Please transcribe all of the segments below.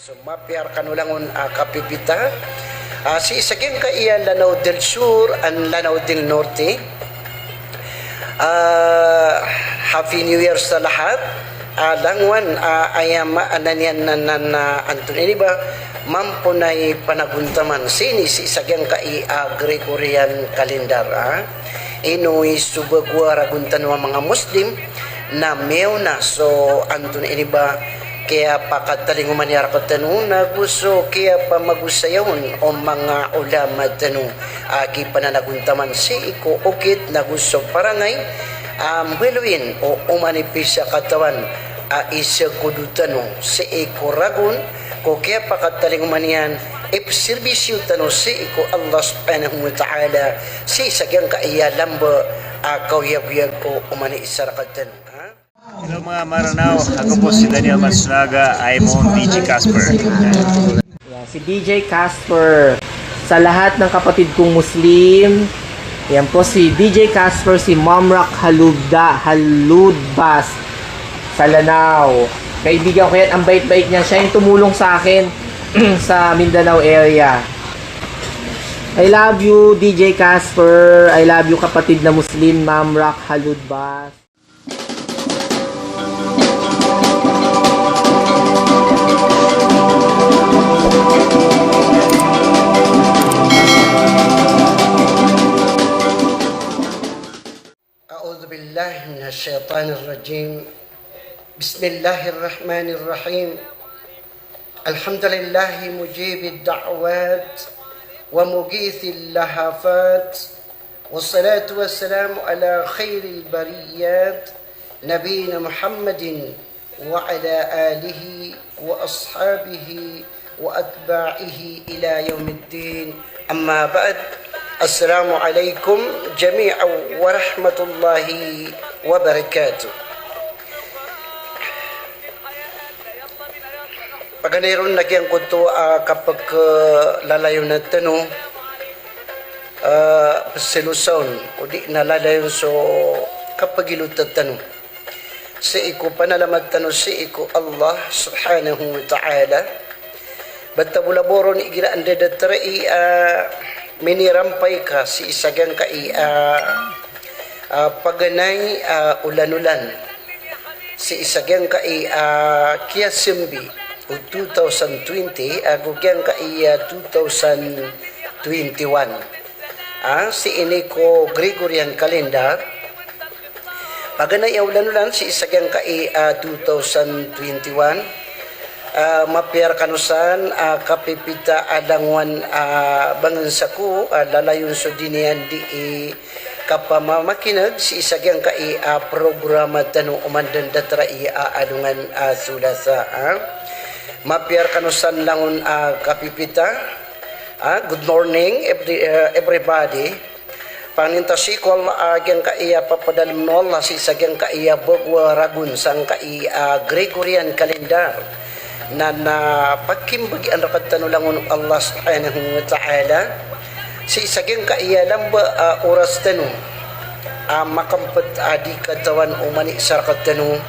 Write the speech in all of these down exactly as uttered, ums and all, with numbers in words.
So mapiya rkano langon a kapipita, a, sii sa giyangkaya Lanao del Sur and Lanao del Norte. Ah, Happy New Year sa lahat. Ah, langowan, ah, aya maana niyan na, na, na, antonaa ini ba, mambo na i panagontaman sii, sii sa giyangkai a Gregorian calendar, ah. Ino i so bago a ragon tano a manga Muslim na miyaona so, antonaa ini ba, kiyapakatalingoma niyan rktano, nago so kiyapamagosaya on o manga ulama tano a kipananagontaman sii ko okit nago so parangay a mbaloyin o oman i pisakatawan a isakodo tano sii ko ragon ko kiyapakatalingoma niyan, ipserbisyo tano sii ko Allah Subhanahu wa Ta'ala, sii sa giyangkaya lamba a kaoyagoyag o oman i isa rktano. Ha? Hello mga Maranao, ako po si Daniel Matsunaga, I'm on D J Casper. Yan, si D J Casper. Sa lahat ng kapatid kong Muslim, yan po si D J Casper, si Mamrak Halubda, Haludbas, sa Lanao. Kaibigan ko yan, ang bait-bait niya. Siya yung tumulong sa akin sa Mindanao area. I love you, D J Casper. I love you, kapatid na Muslim, Mamrak Haludbas. أعوذ بالله من الشيطان الرجيم. بسم الله الرحمن الرحيم. الحمد لله مجيب الدعوات ومغيث اللهفات، والصلاة والسلام على خير البريات نبينا محمد وعلى آله وأصحابه وأتباعه إلى يوم الدين. أما بعد. السلام عليكم جميعا ورحمة الله وبركاته. Paganay ron na giyangkoto a kapaglalalayon tano, a, pselosaon, odi na lalayon so kapagilot tano sii ko panalamat tano sii ko Allah Subhanahu wa Ta'ala. Bata bo laboron igira anda datar i, a, minirampay ka sii sa giyangkai a, a, paganay a olan-olan, sii sa giyangkai a kiyasembi o two thousand twenty ago giyangkai a two thousand twenty-one. A, sii ini ko Gregorian calendar. Paganay a olan-olan sii sa giyangkai a two thousand twenty-one. A, mapiya rkano san a kapipita a langowan a bangensa ko a lalayon so di niyan dii kapamamakineg sii sa giyangkai a programa tano oman den datar i a alongan a Tholasa, a. Mapiya rkano san langon a kapipita. A, good morning, every, a, everybody. Pangnin ta sii ko Allah a giyangkai a papadalem o Allah sii sa giyangkai a bago a ragon sangkai a Gregorian calendar. Na, na pakimbagian rktano langon o Allah Subhanahu wa Ta'ala sii sa giyangkai a lamba a oras tano a makempet a di katawan oman i isa rktano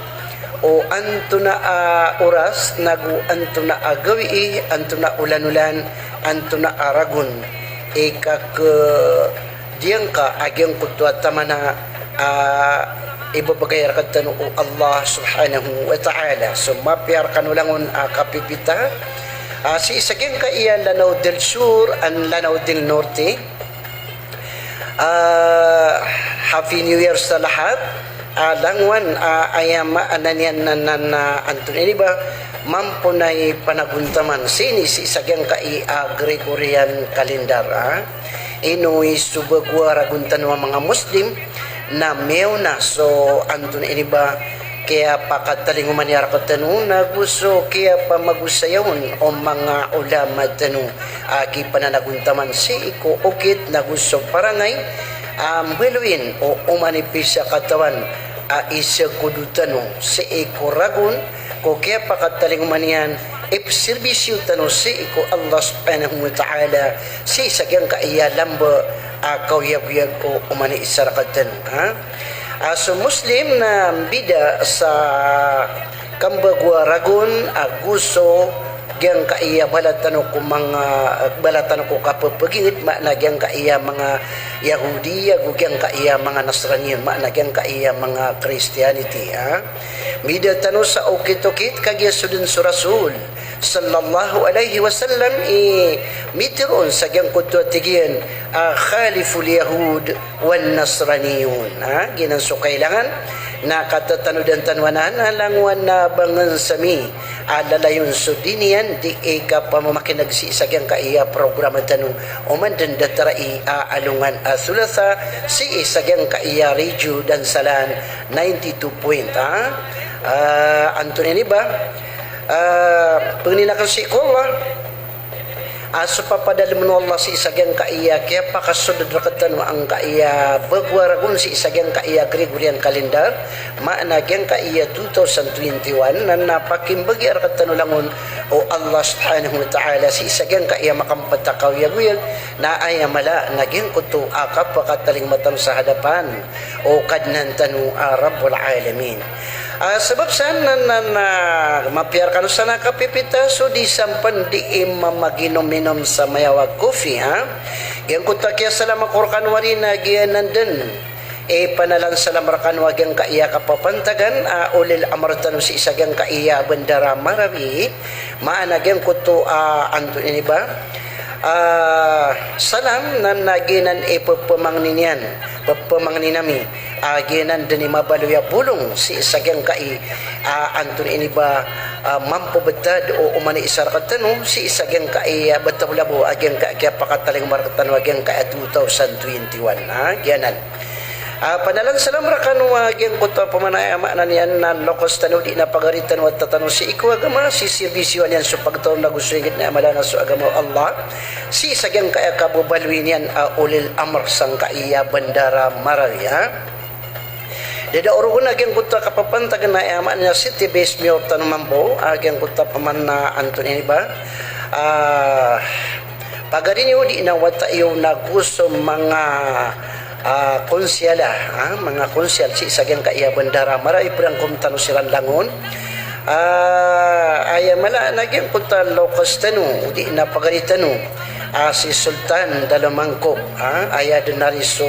o antonaa a oras, nago antonaa a gawii, antonaa a olan-olan, antonaa a ragon i kakediyan ka a giyangkoto a tamana a ibebegay rktano o Allah Subhanahu wa Ta'ala. So mapiya rkano langon a kapipita, a, sii sa giyangkai a Lanao del Sur and Lanao del Norte. A, Happy New Year sa lahat. A, langowan, a, aya maana niyan na, na, na, antonaa ini ba, mambo na i panagontaman sii, sii sa giyangkai a Gregorian calendar, a. Ino i so bago a ragon tano a manga Muslim na miyaona so, antonaa ini ba, kiyapakatalingoma niyan rktano, nago so kiyapamagosaya on o manga ulama tano a kipananagontaman sii ko okit nago so parangay a mbaloyin o oman i pisakatawan a isakodo tano sii ko ragon ko kiyapakatalingoma niyan, ipserbisyo tano sii ko Allah Subhanahu wa Ta'ala sii sa giyangkai a lamba a kaoyagoyag o oman i isa rktano, ha. A, so Muslim na mbida sa kambago a ragon ago so giyangkaya bala tano ko manga, bala tano ko kapepeginged, maana giyangkaya manga Yahudi, ago giyangkaya manga Nasrani, maana giyangkaya manga Christianity, ha? Mbida tano sa okit-okit kagiya so den so Rasul sallallahu alaihi wasallam i mitero on sa giyangkoto a tig iyan a khaliful yahud wan nasraniyun. Ha, giyanan so kailangan na katatanodan tano anan a langowan a bangen sami a lalayon so di niyan di i kapamamakineg sii sa giyangkaya programa tano oman den da tara i a alongan a Thulatha sii sa giyangkaya Radio Dansalan ninety-two point, ha? Ah, antonaa ini ba? Ah, pengnin aken sii ko Allah a so papadalemen o Allah sii sa giyangkaya kiyapakasold rektano angkaya bago a ragon sii sa giyangkaya Gregorian calendar, maana giyangkaya two thousand twenty-one, na, na pakimbagi rektano langon o Allah subhanahu wa ta'ala sii sa giyangkaya makampat a kaoyagoyag, na aya mala na giyangkoto a kapakatalingoma tano sa hadapan o Kadnan tano a Rabbul Alamin. Ah, sabap san na, na, na mapiya rekano san a kapipita so di sampen di i mamaginom-inom sa mayaw a coffee, ha? Giyangkoto a kiyasalam ako rekano wari na giyanan den i panalansalam rekano a giyangkaya kapapantagan a ulil amr tano sii sa giyangkaya bandara Marawi, maana giyangkoto a antonaa ini ba? Ah, salam na, na giyanan i pepemangnin iyan, pepemangnin ami a giyanan den i mabaloy a bolong sii sa giyangkai a antonaa ini ba, ah, mampebetad o oman i isa rektano sii sa giyangkai a betaw labo a giyangkai a kiyapakatalingoma rektano a giyangkai a two thousand twenty-one, ha, giyanan. Ah, panalansalam rekano a giyangkoto a pamana, aya maana niyan na loks tano di na pagari tano a tatano sii ko agama, sisirbisyoan iyan so pagtaw na go so inged na aya mala na so agama o Allah sii sa giyangkai a kababaloy niyan a ulil amr sangkai a bandara Marawi, ha? Dadaorogen a giyangkoto a kapapantagan na aya maana niyan a city base mayor tano mambo a giyangkoto a pamana antonaa ini ba? Ah, pagari niyo di na wata iyo na go so manga, ah, konsiyal, ah, manga konsiyal sii sa giyangkai a bandara Marawi, perangkom tano siran langon. Ah, aya mala na giyangkoto a loks tano, di na pagari tano, ah, si Sultan Dalomangkop, ah, aya den ari so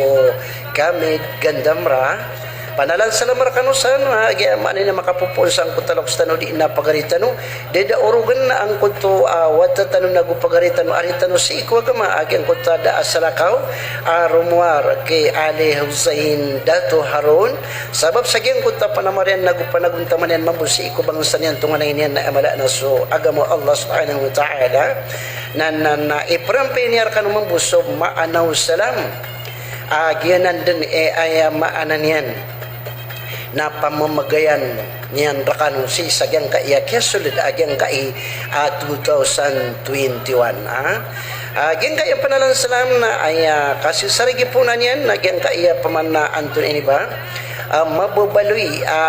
Kamid Gandamra. Panalansalam rekano san, ha, giya maana niyan a makapopoon sangkoto a loks tano di na pagari tano. Dadaorogen angkoto a wata tano na go pagari tano, ari tano sii ko agama a giyangkoto a da a salakaw a romowar ki Ali Hussein Dato Harun. Sabap sa giyangkoto a panamar iyan na go panagontaman iyan mambo sii ko bangsa niyan, tonganay niyan na aya mala na so agama o Allah subhanahu wa ta'ala. Na, na, na iperampe niyan rekano mambo so maana o salam a giyanan den i aya maana niyan na pamamagayan niyan rekano sii sa giyangkai a kiyasold a giyangkai a two thousand twenty-one, ah. Ah, giyangkai a panalansalam na aya kasisarigiponan iyan na giyangkai a pamana antonaa ini ba? Ah, mababaloy a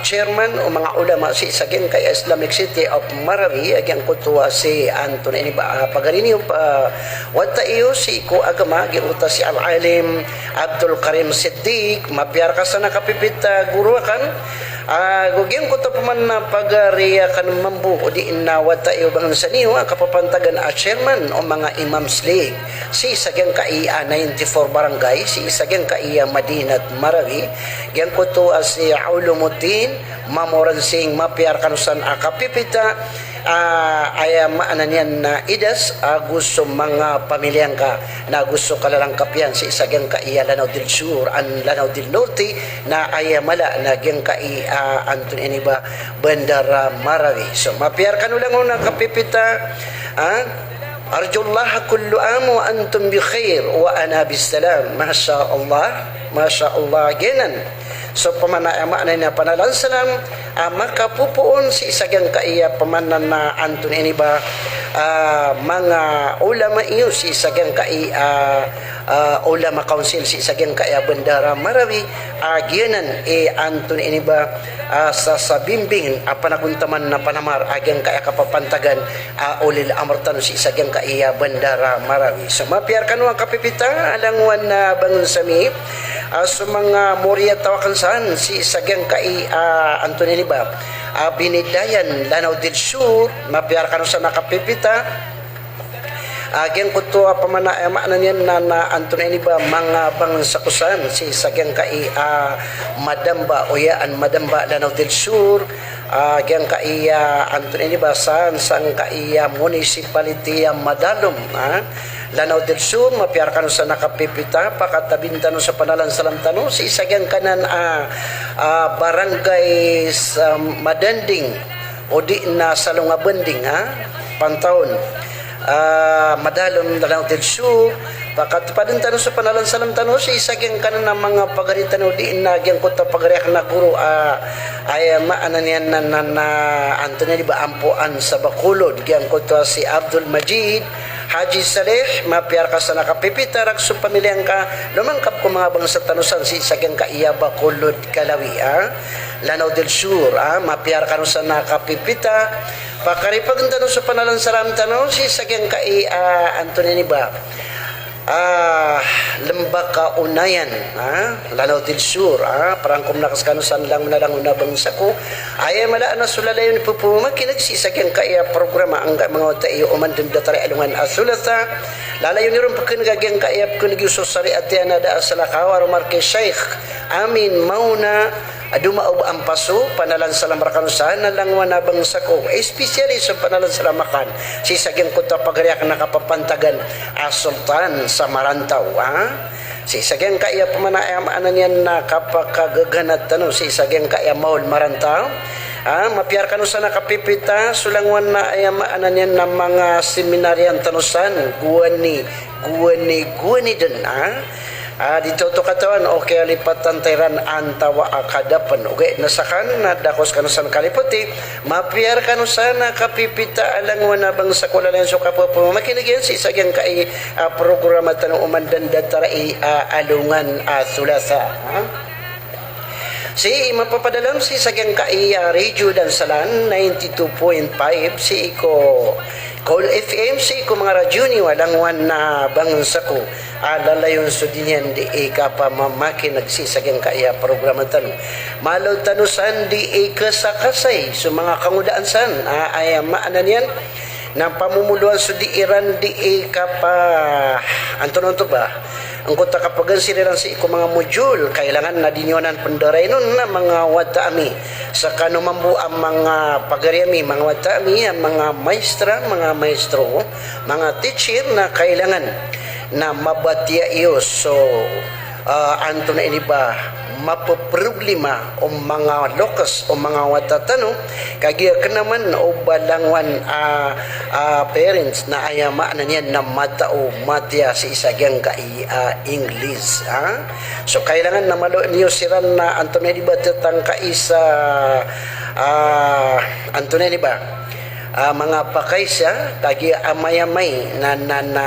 chairman o manga ulama sii sa giyangkai a Islamic City of Marawi a giyangkoto a si antonaa ini ba, ah, pagari niyo pa wata iyo sii ko agama, giyangkoto a si Al-Alim Abdul Karim Siddiq, mapiya reka san a kapipita goro aken. Ah, go giyangkoto a pamana pagari aken mambo o di na wata iyo bangsa niyo a kapapantagan a chairman o manga Imams League sii sa giyangkai a ninety-four barangay sii sa giyangkai a Madinat Marawi, giyangkoto a si Ulumuddin Mamoransing, mapiya rekano san a kapipita, ah, aya maana niyan na idas, ah, go so manga pamiliya ngka, na go so kalalangkap iyan sii sa giyangkai a Lanao del Sur and Lanao del Norte, na aya mala na giyangkai a antonaa ini ba, bandara Marawi. So, mapiya rekano langon a kapipita, ah, Arjullaha kullu am wa antum bi khair wa ana bis salam. Masha Allah, masha Allah, giyanan. So pamana, aya maana niyan a panalansalam a makapopoon sii sa giyangkai a pamana na antonaa ini ba, ah, manga ulama iyo sii sa giyangkai a, ah, ulama council sii sa giyangkai a bandara Marawi, ah, giyanan i antonaa ini ba, ah, sa, sa bimbing a panagontaman na panamar a giyangkai a kapapantagan a ulil amr tano sii sa giyangkai a bandara Marawi. So mapiya rekano a kapipita a langowan a bangon sami, Ah, so manga moriyataw aken san sii sa giyangkai a, antonaa ini ba, a Binidayan, Lanao del Sur, mapiya rekano san a kapipita. Ah, giyangkoto a pamana, eh, maana niyan na, na antonaa ini ba, manga bangsa ko san sii sa giyangkai a Madamba, Oyaan Madamba, Lanao del Sur. Ah, giyangkai a, antonaa ini ba, san, sangkai a municipality a Madalom, ah, Lanao del Sur, mapiya rekano san a kapipita, pakatabian tano so panalan salam tano sii sa giyangkanan a, ah, barangay sa Madanding, odi na Salonga Bending, ha? Pantaon. Ah, Madalom, Lanao del Sur, pakatabian tano so panalan salam tano sii sa giyangkanan a manga pagari tano, odi na giyangkoto a pagari aken a goro, ah, aya maana niyan na, na, na, antonaa ini ba, Ampoan sa Bacolod, giyangkoto a si Abdul Majid Haji Saleh, mapiya reka san a kapipita, rek so pamiliya ngka, lomangkap ko manga bangsa tano san sii sa giyangkai a Bacolod Kalawi, ah, Lanao del Sur, ah, mapiya rekano san a kapipita, pakaripagen tano so panalan salam tano sii sa giyangkai a, antonaa ini ba, ah, Lembaka Onayan, ah, Lanao del Sur, ah, parangkom na sekano san langon a langon a bangsa ko. Aya mala a na so lalayon i pepemakineg sii sa giyangkai a programa angkai a manga wata iyo oman den datar i alongan a Thulatha. Lalayon iron pekeneg a giyangkai a pekeneg iyo so sariat iyan a da a salakaw a rowar ki Sheikh Amin Mauna a Domaob Ampaso, panalan salam rekano san a langon a bangsa ko, especially so panalan salam aken sii sa giyangkoto a pagari aken a kapapantagan a Sultan sa Marantaw, ah. Sii sa giyangkai a pamana, aya maana niyan na kapakagaganad tano sii sa giyangkai a Maol Marantaw. Ah, mapiya rekano san a kapipita, so langon a, aya maana niyan na manga seminaryan tano san, gowani, gowani, gowani den, ah. Ah, di totoo katawan o kiyalipatan ta iran antawaa ka da pen. Ogaid na saken na da ko sekano san kalipati, mapiya rekano san a kapipita a langon a bangsa ko, lalayon so kapepemakineg iyan sii sa giyangkai a programa tano oman den datar i, ah, alongan a Thulatha, ha? Sii mapapadalem sii sa giyangkai a Radio Dansalan ninety two point five, sii ko Cool F M, sii ko manga radyo niyo a langon a bangsa ko. Ah, lalayon so di niyan di i kapamamakineg sii sa giyangkai a programa tano. Malo tano san di i kesakasay so manga kangodaan san. Ah, aya maana niyan na pamomoloan so di iran di i kapa, antonaa oto ba, angkoto a kapagansi iran sii ko manga module, kailangan na di niyo anan pendarain on a manga wata ami. Sekano mambo a manga pagari ami, manga wata ami, a manga maestra, manga maestro, manga teacher, na kailangan na mabatiya iyo so, ah, antonaa ini ba, mapeproblema o manga lokes o manga wata tano, kagiya kena man o ba langon a, ah, parents na aya maana niyan na matao matiya sii sa giyangkai a, ah, English, ah. So kailangan na malo niyo siran na antonaa ini ba, tetangkai sa, ah, antonaa ini ba, ah, manga pakaisa, kagiya amay-amay na, na, na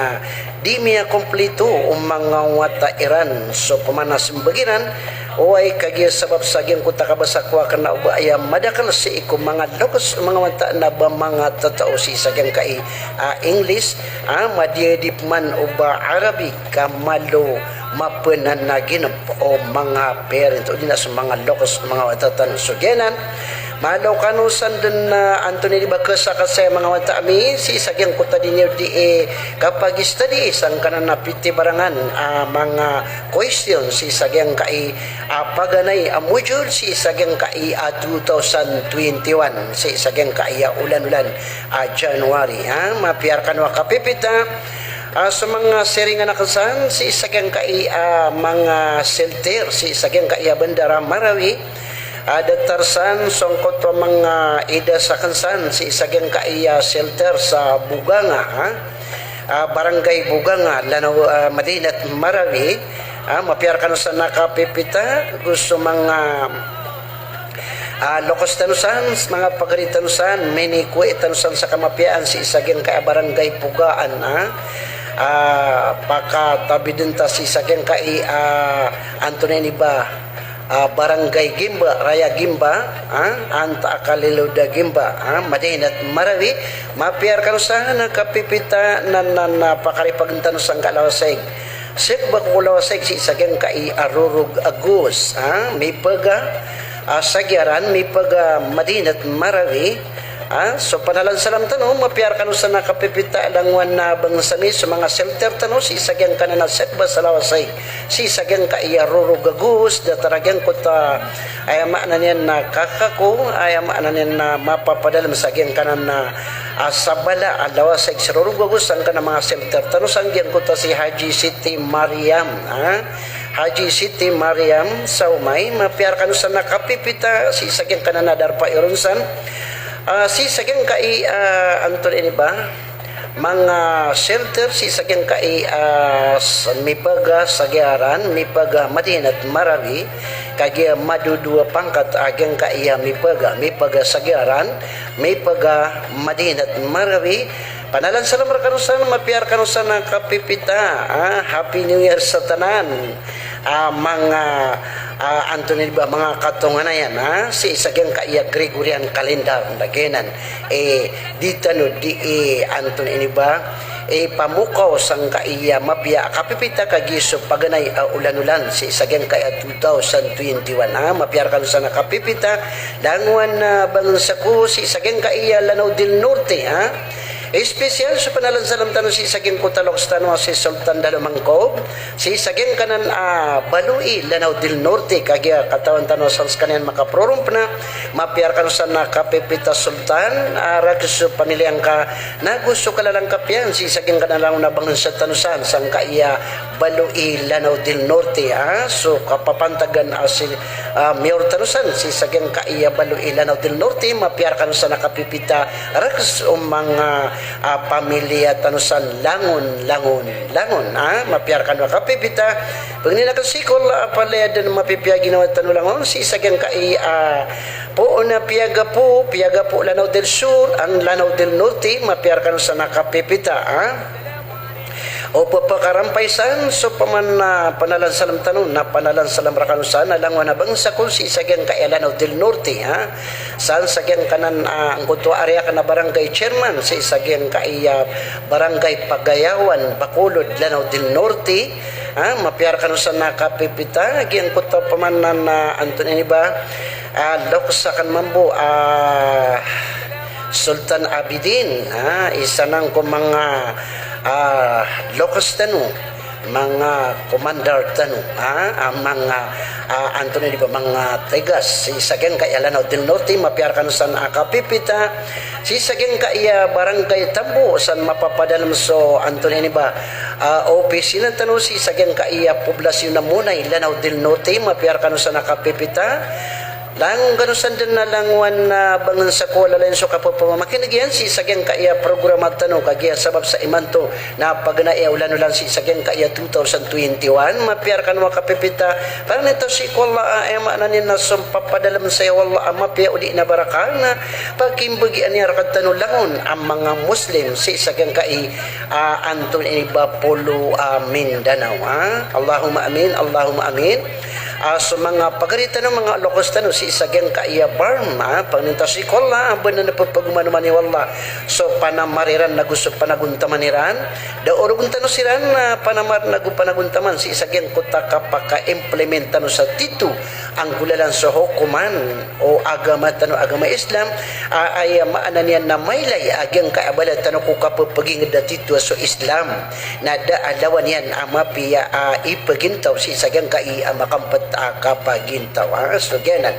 di miyakomplito o manga wata iran so pemanas mbag iran, oway, kagiya sabap sa giyangkoto a kabasa ko aken na o ba aya madakel sii ko manga lokes o manga wata na ba manga tatao sii sa giyangkai a, ah, English, ah, madiyadip man o ba Arabic, ka malo mapenanaginep o manga parent, odi na so manga lokes o manga wata tano. So giyanan, malo kano san den na antonaa ini ba, kesakasay a manga wata ami sii sa giyangkoto a di niyo di i kapagistadi sangkanan a pitibarangan a manga question sii sa giyangkai a, ah, paganay a module sii sa giyangkai a, ah, two thousand twenty-one, sii sa giyangkai a, ah, olan-olan a, ah, January, ha? Mapiya rekano a kapipita, ah, so manga siringan aken san sii sa giyangkai a, ah, manga shelter sii sa giyangkai a, ah, bandar a Marawi, ah, datar san songkoto a manga idas aken san sii sa giyangkai a, ah, shelter sa Boganga, ha? Ah, Barangay Boganga, Lanao, ah, Madinat Marawi, ah, mapiya rekano san a kapipita, go so manga, ah, lokes tano san, manga pagari tano san, minikowa tano san sa kamapiyaan sii sa giyangkai a, ah, Barangay Pogaan, ah. Ah, pakatabi den ta sii sa giyangkai a, ah, antonaa ini ba, ah, Barangay Gimba, Raya Gimba, ah, antaa ka Lilod a Gimba, ah, Madinat Marawi, mapiya rekano san a kapipita na, na, na pakaripagen tano sangkai a lawasayg. Sii ko Lawasayg sii sa giyangkai a rorog a gos, ha, mipaga, ah, sa Giyaran, mipaga Madinat Marawi, ha. So panalan salam tano, mapiya rkano san a kapipita, langowan a bangsa mi, so manga shelter tano sii sa giyangkanan a sii ko Lawasayg sii sa giyangkai a rorog a gos, datar a giyangkoto a aya maana niyan na kakako, aya maana niyan na mapapadalm sa giyangkanan a, ah, sabala a Lawasayg sa rorog a gos, sangkanan a manga shelter tano san giyangkoto a si Haji Siti Mariam, ha? Haji Siti Mariam Saumay, mapiya rkano san a kapipita sii sa giyangkanan a darpa iron san. Ah, sii sa giyangkai, ah, antonaa ini ba? Manga shelter sii sa giyangkai, ah, s-, mipaga sa Giyaran, mipaga Madinat Marawi, kagiya madodowa pangkat a giyangkai a mipaga, mipaga sa Giyaran, mipaga Madinat Marawi. Panalan salam rkano san, mapiya rkano san a kapipita, ah, Happy New Year sa tanan. Ah, manga, ah, antonaa ini ba, manga katonganayan, ah, sii sa giyangkai a Gregorian calendar, na giyanan. Eh, di tano di, eh, antonaa ini ba, eh, pamokaw sangkai a mapiya a kapipita kagiya so paganay a olan-olan sii sa giyangkai a two thousand twenty-one, ah, mapiya rkano san a kapipita, langowan a bangsa ko sii sa giyangkai a Lanao del Norte, ah. Espesyal so panalan salam tano sii sa giyangkoto a loks tano a si Sultan Dalo Mangkob, sii sa giyangkanan a Baloi, Lanao del Norte, kagiya katawan tano san skaniyan makaproromp na, mapiya rkano san a kapipita Sultan, a rakhs o pamilya ngka, nago so kalala ngka piyan, sii sa giyangkanan a langon a bangsa tano san, sangkai a Baloi, Lanao del Norte, ha? So kapapantagan a si, ah, mayor tano san, sii sa giyangkai a Baloi, Lanao del Norte, mapiya rkano san a kapipita, rakhs o manga, ah, pamilya tano san, langon, langon, langon, ha? Mapiya rkano a kapipita, pangnin akn sii ko Allah a palaya dn mapipiya a ginawa tano langon, sii sa giyangkai a, ah, poon a piyagapo, piyagapo Lanao del Sur, an Lanao del Norte, mapiya rkano san a kapipita, ha? O pphakarampay san, so pman na panalan salam tano, na panalan salam rkano san a langowan a bangsa ko sii sa giyangkai a Lanao del Norte, ha? San sa giyangkanan, ah, angkoto a ari akn a barangay chairman sii sa giyangkai a barangay Pagayawan, Bacolod, Lanao del Norte, ha? Mapiya rkano san a kapipita, giyangkoto pman na, na antonaa ini ba, ah, loks akn mambo, ah, Sultan Abidin, ha, isa nan ko manga, ah, loks tano, manga commander tano, ha, a manga, ah, antonaa ini ba, manga tegas, sii sa giyangkai a Lanao del Norte, mapiya rkano san a kapipita, sii sa giyangkai a barangay Tambo, san mapapadalm so antonaa ini ba, ah, opisina tano, sii sa giyangkai a poblasyon a Monay, Lanao del Norte, mapiya rkano san a kapipita, Langon kano san dn a langowan a bangsa ko a lalayon so kapphamakin'g iyan sii sa giyangkaya programa tano, kagiya sabap sa imanto na paganay a olan-olan sii sa giyangkaya two thousand twenty-one, mapiya rkano a kapipita, pangnin ta sii ko Allah a aya maana niyan na so mpapadalm saya o Allah a mapiya odi na baraka na pakimbagian iyan rktano langon a manga Muslim sii sa giyangkai a antonaa ini ba polo a Mindanao, ha? Allahumma amin, Allahumma amin. Ah, so manga pagari tano, manga lokes tano sii sa giyangkaya Burma, pangnin ta sii ko Allah a ba nan pphagomanoman o Allah so panamar iran nago so panagontaman iran. Da orogon tano siran a panamar nago panagontaman sii sa giyangkoto a kapaka-implement tano sa tito a nggolalan so hokoman o agama tano, agama Islam, a aya maana niyan na mailay a giyangkaya bala tano ko kapphagin'g a tito a so Islam. Na da a lawan iyan a mapiya a iphagintaw sii sa giyangkai a makampt a kapagintaw, ha? So giyanan.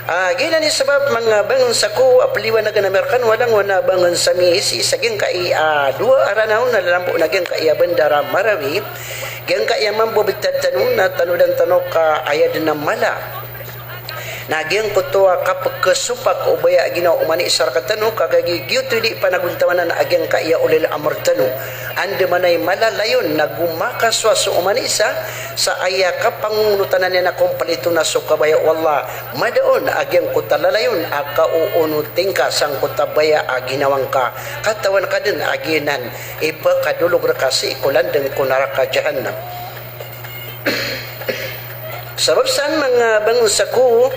Ah, giyanan i sabap manga bangsa ko a pliwanagan ami rkano a langowan a bangsa mi sii sa giyangkai a dowa a Ranaw na lalambo na giyangkai a bandar a Marawi, giyangkai a mambo a btad tano na tanodan tano ka aya dn a mala. Na giyangkoto a kapkhasopak o baya a ginawa o oman i isa rktano, kagiya giyoto i di panagontamanan a giyangkaya ulil amr tano. Andamanaya i mala, layon, nago makasowa so oman i isa sa aya kapangongonotan iyan a kompleto na so kabaya o Allah. Madaon a giyangkoto a lalayon a kaoonoti ngka sangkoto a baya a ginawa ngka. Katawan ka dn a giyanan i phakadolog rka sii ko landng ko naraka Jahannam. Sabap san manga bangsa ko,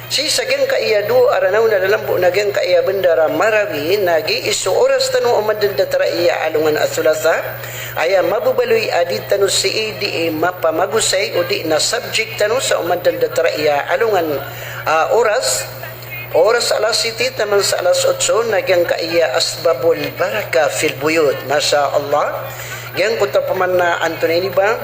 sii sa giyangkaya dowa a Ranaw na lalambo na giyangkaya bandar a Marawi, na giya so oras tano oman dn datar a aya alongan a Thalatha, Aya mababaloy a di tano sii di mapamagosay o di na subject tano sa oman dn da tariya alongan a oras. Oras alas siyete taman sa alas otso na giyangkaya asbabul barakah fil buyut. Masha Allah. Giyangkoto pman na antonaa ini ba?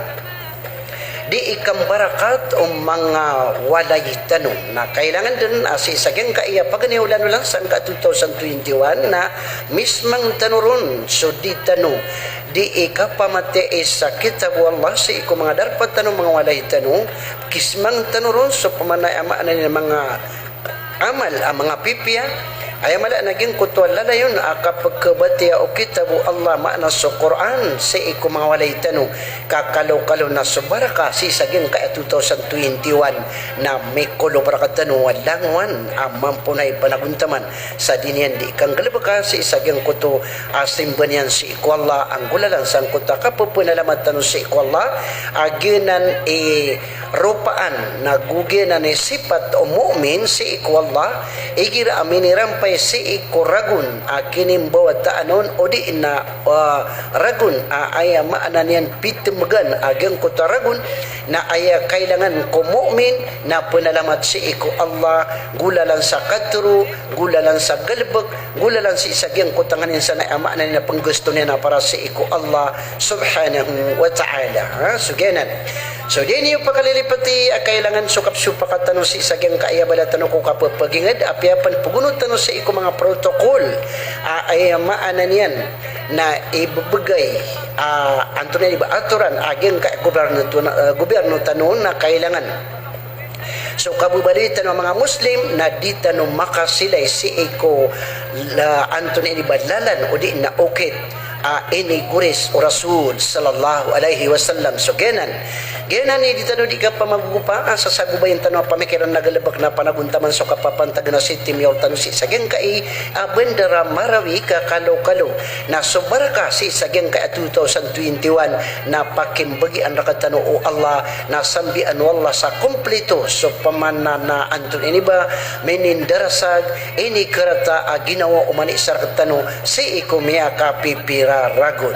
Di ikambarakat o manga walay tano. Na kailangan dn a sii sa giyangkaya paganay a olan-olan sangka two thousand twenty-one na mismang tano ron so di tano di ikapamatiya sa kitab o Allah sii ko manga darpa tano, manga walay tano, kismang tano ron so pman a aya maana niyan manga amal a manga pipiya. Aya mala na giyangkoto a lalayon a kapkhabatiya o kitab o Allah, maana so Qur'an, sii ko manga walay tano. Ka kalokalo na so barakah sii sa giyangkaya two thousand twenty-one na mikolob rktano a langowan a mambo na i panagontaman sa di niyan di kanggalbka sii sa giyangkoto a simba niyan sii ko Allah a nggolalan sangkoto a kapphanalamatan o sii ko Allah a giyanan i ropaan na go giyanan i sipat o mu'min sii ko Allah, igira a minirampay sii ko ragon a kinimbawataan on o di na, ah, ragon a aya maana niyan pitmgan a giyangkoto a ragon, na aya kailangan ko mu'min na pnalamat sii ko Allah, nggolalan sa katharo, nggolalan sa galbk, nggolalan sii sa giyangkoto a nganin sa na aya maana niyan a pnggasto niyan a para sii ko Allah subhanahu wa ta'ala. Ha, so giyanan. So di niyo pakalilipati a kailangan so kapsopakat tano sii sa giyangkaya bala tano ko kappagingd, apiya pn pgono tano sii ko manga protocol a aya maana niyan na ibbgay a antonaa ini ba atoran a giyangkaya gobyerno tano, eh, gobyerno tano na kailangan so kababaloy tano a manga Muslim na di tano makasilay sii ko la, antonaa ini ba lalan o di na okit a inigoris o Rasul sallallahu alaihi wasallam. So giyanan. Giyanan i di tano di kapamagogopa a sasagobayin tano a pamikiran na galbk na panagontaman so kapapantag na sii timiyaw tano sii sa giyangkai a bandar a Marawi ka kalokalo na so barakah sii sa giyangkai a two thousand twenty-one na pakimbagian rktano o Allah na sambian o Allah sa komplito so pman na antonaa ini ba minindarasag, inikarata a ginawa o manisa rktano sii ko miyakapipira ragon.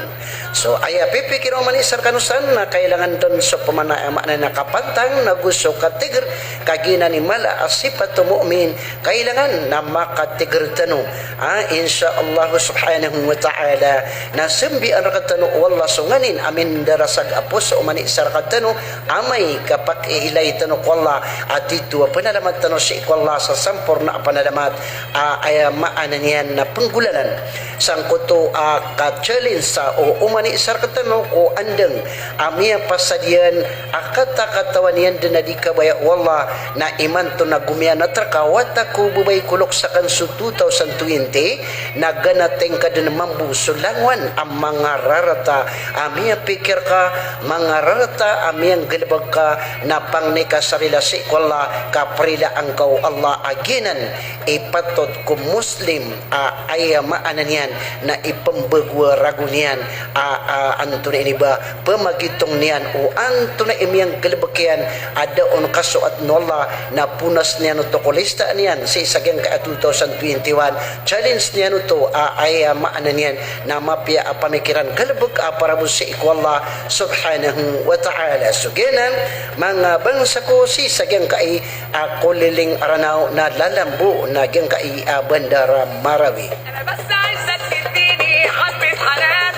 So aya pipikira o manisa rkano san na kailangan dn so pman a aya maana na kapantang na go so katigr, ka giyanan i mala a sipat o mu'min, kailangan na makatigr tano. Ah, insha Allah subhanahu wa ta'ala, na sambian rktano o Allah so nganin a mindarasag a poso o manisa rktano, amay ka pakiilay tano ko Allah, a tito a pnalamat tano sii ko Allah sa samporna a pnalamat, a aya maana niyan na pnggolalan sangkoto a ka-challenge sa o omanisa rktano ko andang a miyapasad iyan a katakatawan iyan dn a di kabaya o Allah, na imanto na gomiyanat rka wata ko babay ko lokes akn so two thousand twenty, na ganating ka dn mambo so langowan a manga rarata a miyapikir ka, manga rarata a miyanggalbk ka, na pangni ka sa rila sii ko Allah, ka prilaan ka o Allah a giyanan i patot ko Muslim a aya maana niyan na ipmbago a ragon iyan a, a, antonaa ini ba, pmagitong niyan o antonaa i miyanggalbk iyan a da on kasoat o Allah, na ponas niyan oto ko lista niyan sii sa giyangkai a two thousand twenty-one, challenge niyan oto a aya maana niyan na mapiya a pamikiran galbk a para bo sii ko Allah subhanahu wa ta'ala. So giyanan, manga bangsa ko, sii sa giyangkai a koliling a Ranaw na lalambo na giyangkai a bandar a Marawi. أنا بس عايزك تديني حبة حنان،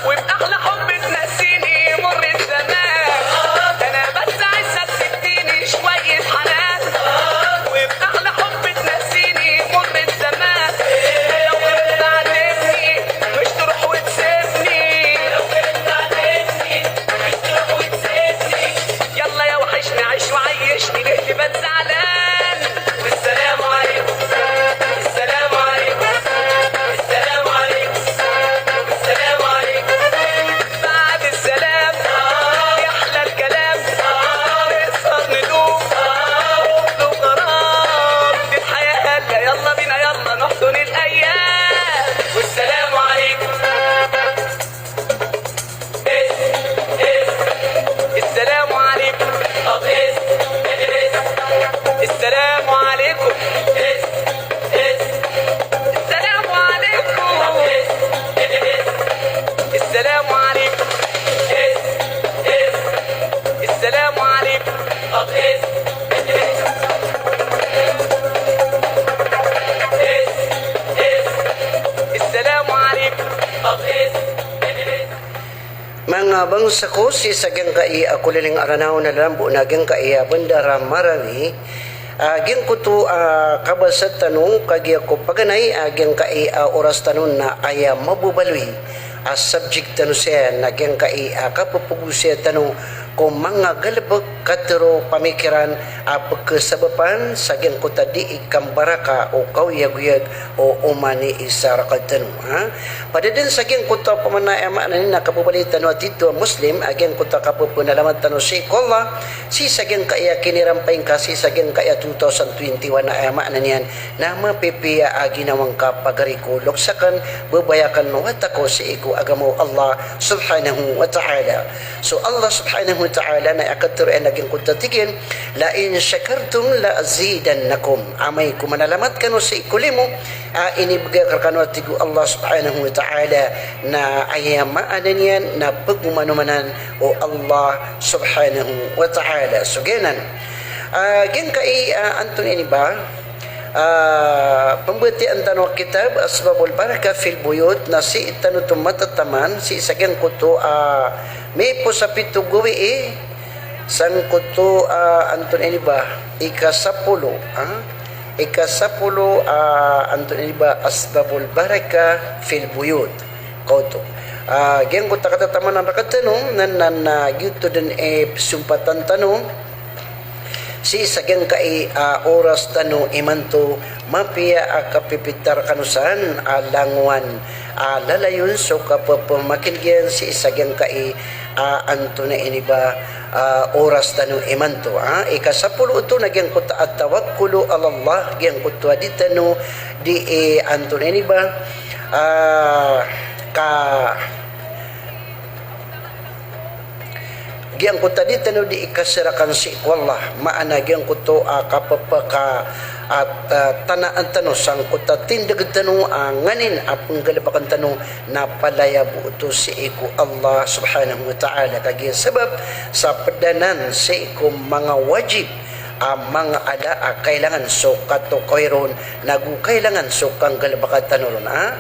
وبأغلى حب تنسيني مر الزمان. أنا بس عايزك تديني شوية حنان، وبأغلى حب تنسيني مر الزمان. لو غبت عن ابني مش تروح وتسيبني. لو غبت عن ابني مش تروح وتسيبني. يلا يا وحشني، عيش وعيشني، ليه تبات زعلان؟ السلام عليكم، السلام عليكم. Manga bangsa ko sii sa giyangkai a koliling a Ranaw na lalambo na giyangkai a bandar a Marawi, a giyangkoto a kabasa tano kagiya ko paganay a giyangkai a oras tano na aya mababaloy a subject tano saya na giyangkai a kapepegosaya tano ko manga galebek, katharo, pamikiran a pekesabapan sa giyangkoto a dii kambaraka o kaoyagoyag o oman i isa rektano, ha? Ped den sa giyangkoto a pamana aya maana niyan na kababaloy tano a tito a Muslim, a giyangkoto a kapepenalamat tano sii ko Allah, sii sa giyangkai a kinirampay ngka sii sa giyangkai a two thousand twenty-one aya maana niyan na mapipiya a ginawa ngka pagari ko lokes aken, bebay aken, wata ko sii ko agama o Allah subhanahu wa ta'ala. So Allah subhanahu wa ta'ala na aya katharo iyan a giyangkoto a tig iyan, "La in shakartum la azidannakum." Amay ko manalamat kano sii ko limo a inibegay rekano, a tig o Allah subhanahu wa ta'ala, na aya maana niyan na pegomanomanan o Allah subhanahu wa ta'ala. So giyanan. A giyangkai a antonaa ini ba, a pembetiyaan tano a kitab Asbabul Barakah fil Buyut na sii tano oto matataman sii sa giyangkoto a mipos a pito gawii sangkoto a antonaa ini ba, ikasapolo, ha? Ikasapolo a antonaa ini ba, Asbabul Barakah fil Buyut. Kaoto. A giyangkoto a katatamanan rektano na, na, na giyoto den i pesompatan tano sii sa giyangkai a oras tano imanto, mapiya a kapipitar kano san a langowan a lalayon so kapepemakineg iyan sii sa giyangkai a antonaa ini ba, a oras tano imanto, ha? Ikasapolo oto na giyangkoto a tawakkulu ala Allah, giyangkoto a di tano dii antonaa ini ba, a ka giyangkoto a di tano dii kaserakan sii ko Allah, maana giyangkoto a kapepeka, a, a, tanaan tano sangkoto a tindeg tano a nganin a penggalebekan tano na palaya bo oto sii ko Allah subhanahu wa ta'ala. Kagiya sabap sa ped anan sii ko manga wajib a manga ala a kailangan so katokawi ron, nago kailangan so kanggalebeka tano ron, a.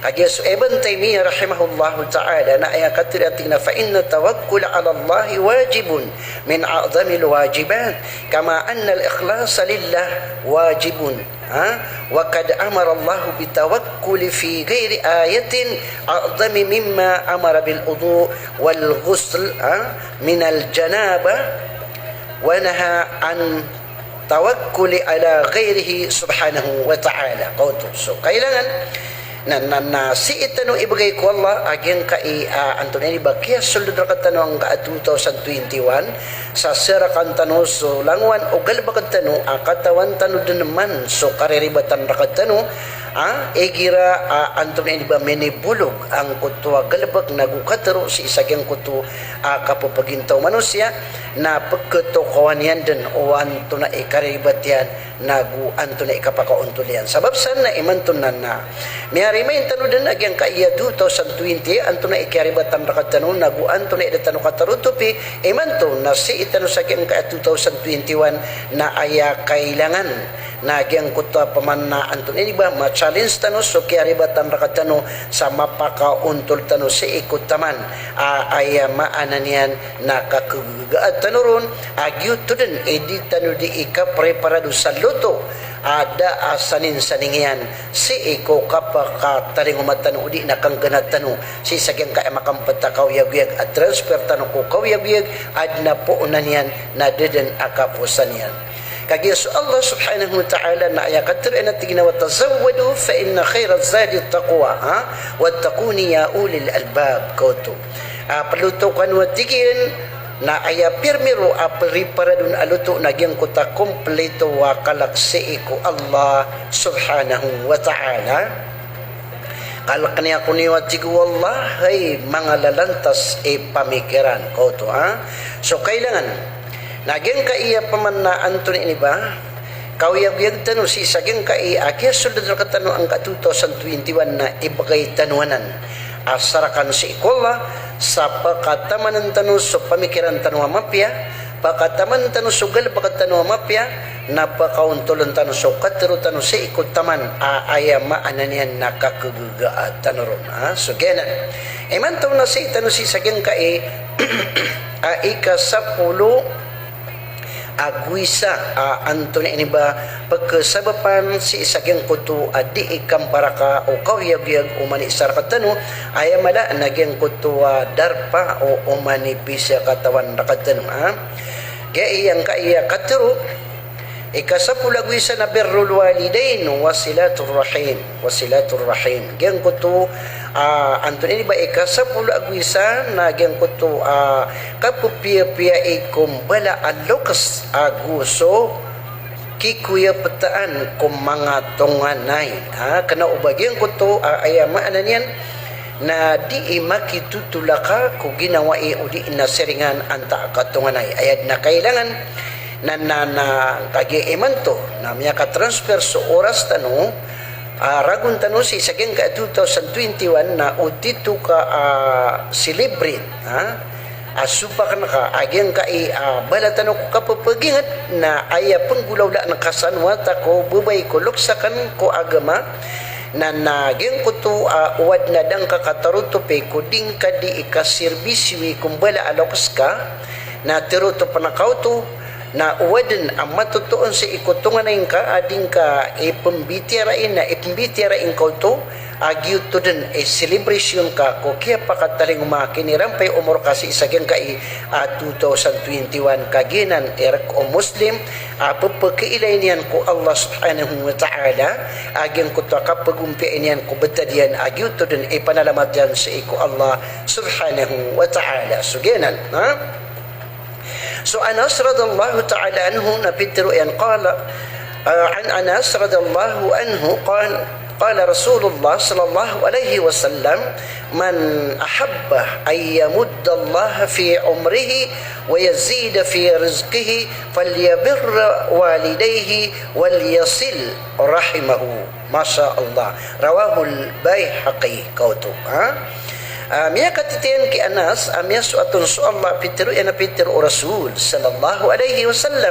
Kagiya so Ibn Taymiyyah rahimahullahu ta'ala na aya katharo iyan a tig iyan a, "Fa inna tawakkula ala Allahi wajibun min a'zamil wajibat, kama anna al-ikhlasa lillah wajibun." Ha? "Wa qad amara Allahu bitawakkuli fi ghairi ayatin a'zami mimma amara bil wudu wal ghusl, ha, minal janabah, wa naha an tawakkuli ala ghairihi subhanahu wa ta'ala." Kaoto. So, kailangan na, na, na sii tano ibegay ko Allah a giyangkai a antonaa ini ba kiyasold rektano angkai a two thousand twenty-one, sa serakan tano so langowan o galebek tano a katawan tano den man so kariribatan rektano, a igira a antonaa ini ba minibolog angkoto a galebek nago katharo sii sa giyangkoto a kapepegintaw o manosiya, na peketokawan iyan den o antonaa i kariribat iyan nago antonaa i kapakaontol iyan. Sabap san na imanto na na miyarimain tano den a giyangkai a two thousand twenty, antonaa i kiyaribatan rektano nago antonaa i da tano katarotopi, imanto na sii tano sa giyangkai a two thousand twenty-one na aya kailangan na giyangkoto a pamana antonaa ini ba, ma-challenge tano so kiyaribatan rektano sa mapakaontol tano sii ko taman a aya maana niyan na kakegegaan tano ron, a giyoto den i di tano dii kapreparado sa loto a da a saninsaning iyan sii ko kapakatalingoma tano odi na kanggenat tano sii sa giyangkai a makampet a kaoyagoyag a transfer tano ko kaoyagoyag a den a poonan iyan na da den a kaposan iyan. Kagiya so Allah subhanahu wa ta'ala na aya katharo iyan a tig iyan a, "Wa tazawwadu fa inna khayra zadi taqwa, ha? Wattaquni ya ulil albab." Kaoto. A, peloto kano a tig iyan, na aya pirmiro a priparadon a loto na giyangkoto a kompleto a kalek sii ko Allah subhanahu wa ta'ala. Kalek niyo ako niyo a tig o Allah, hay manga lalantas i pamikiran. Kaoto, ha? So, kailangan na giyangkai a pamana antonaa ini ba, kaoyagoyag tano sii sa giyangkai a kiyasold rektano angkai a two thousand twenty-one na ibegay tano anan a serakan sii ko Allah, sa pekatamanan tano so pamikiran tano a mapiya, Pakataman tano so galbk tano a mapiya, na pakaontoln tano so katharo tano sii ko taman a aya maana niyan na kakagagaa tano ron, ha? So giyanan. Imanto na sii tano sii sa giyangkai a ika sapolo ago isa a antonaa ini ba pkhasabapan sii sa giyangkoto a dii kambaraka o kaoyagoyag oman i isa rktano, aya mala na giyangkoto a darpa o oman i pizakatawan rktano, ha? Giya iyangkai a katharo, ika sapolo ago isa na birrul walidain wa silatur rahim, wa silatur rahim. Giyangkoto, ah, antonaa ini ba ika sapolo ago isa na giyangkoto, ah, kapphiyapiyai ko mbala a loks ago so kikoyaptaan ko manga tonganay. Ha, kna o ba giyangkoto, ah, aya maana niyan na dii makitotolaka ko ginawai odi na siringan antaa ka tonganay. Aya dn a kailangan na, na, na kagiya imanto na miyakatransfer so oras tano, ah, ragon tano sii sa giyangkai a two thousand twenty-one na o tito ka, ah, celebrate, ha? A sopakn ka a giyangkai a bala tano ko kapphagingt na aya pnggolawlaan ka san wata ko babay ko loks akn ko agama, na, na giyangkoto a o adn a da ngka katarotopi ko di ngka dii kaserbisyowi ko mbala a loks ka, na tarotopn ka oto, na o adn a matotoon sii ko tonganay ngka a di ngka ipmbitiyarai na ipmbitiyarai ngka oto, a giyoto dn i celebration ka ko kiyapakatalingoma a kinirampay o omor ka sii sa giyangkai a two thousand twenty-one, ka giyanan i rk o Muslim a pphakailay niyan ko Allah subhanahu wa ta'ala, a giyangkoto a kapagompiya niyan ko btad iyan a giyoto dn i panalamat iyan sii ko Allah subhanahu wa ta'ala. So giyanan, ha? So Anas radhiyallahu ta'ala anhu na pitharo iyan, qala, ah, an Anas radhiyallahu anhu qal, qala Rasulullah sallallahu alaihi wasallam, "Man ahabba an yamuddallaha fi umrihi wa yazida fi rizqihi falyabirra walidayhi wal yasil rahimahu." Masha Allah. Rawahul Baihaqi, kaoto, ha? Ah, miyakatitiyan ki Anas a miyasoat on so Allah, pitharo iyan a pitharo o Rasul sallallahu alaihi wasallam,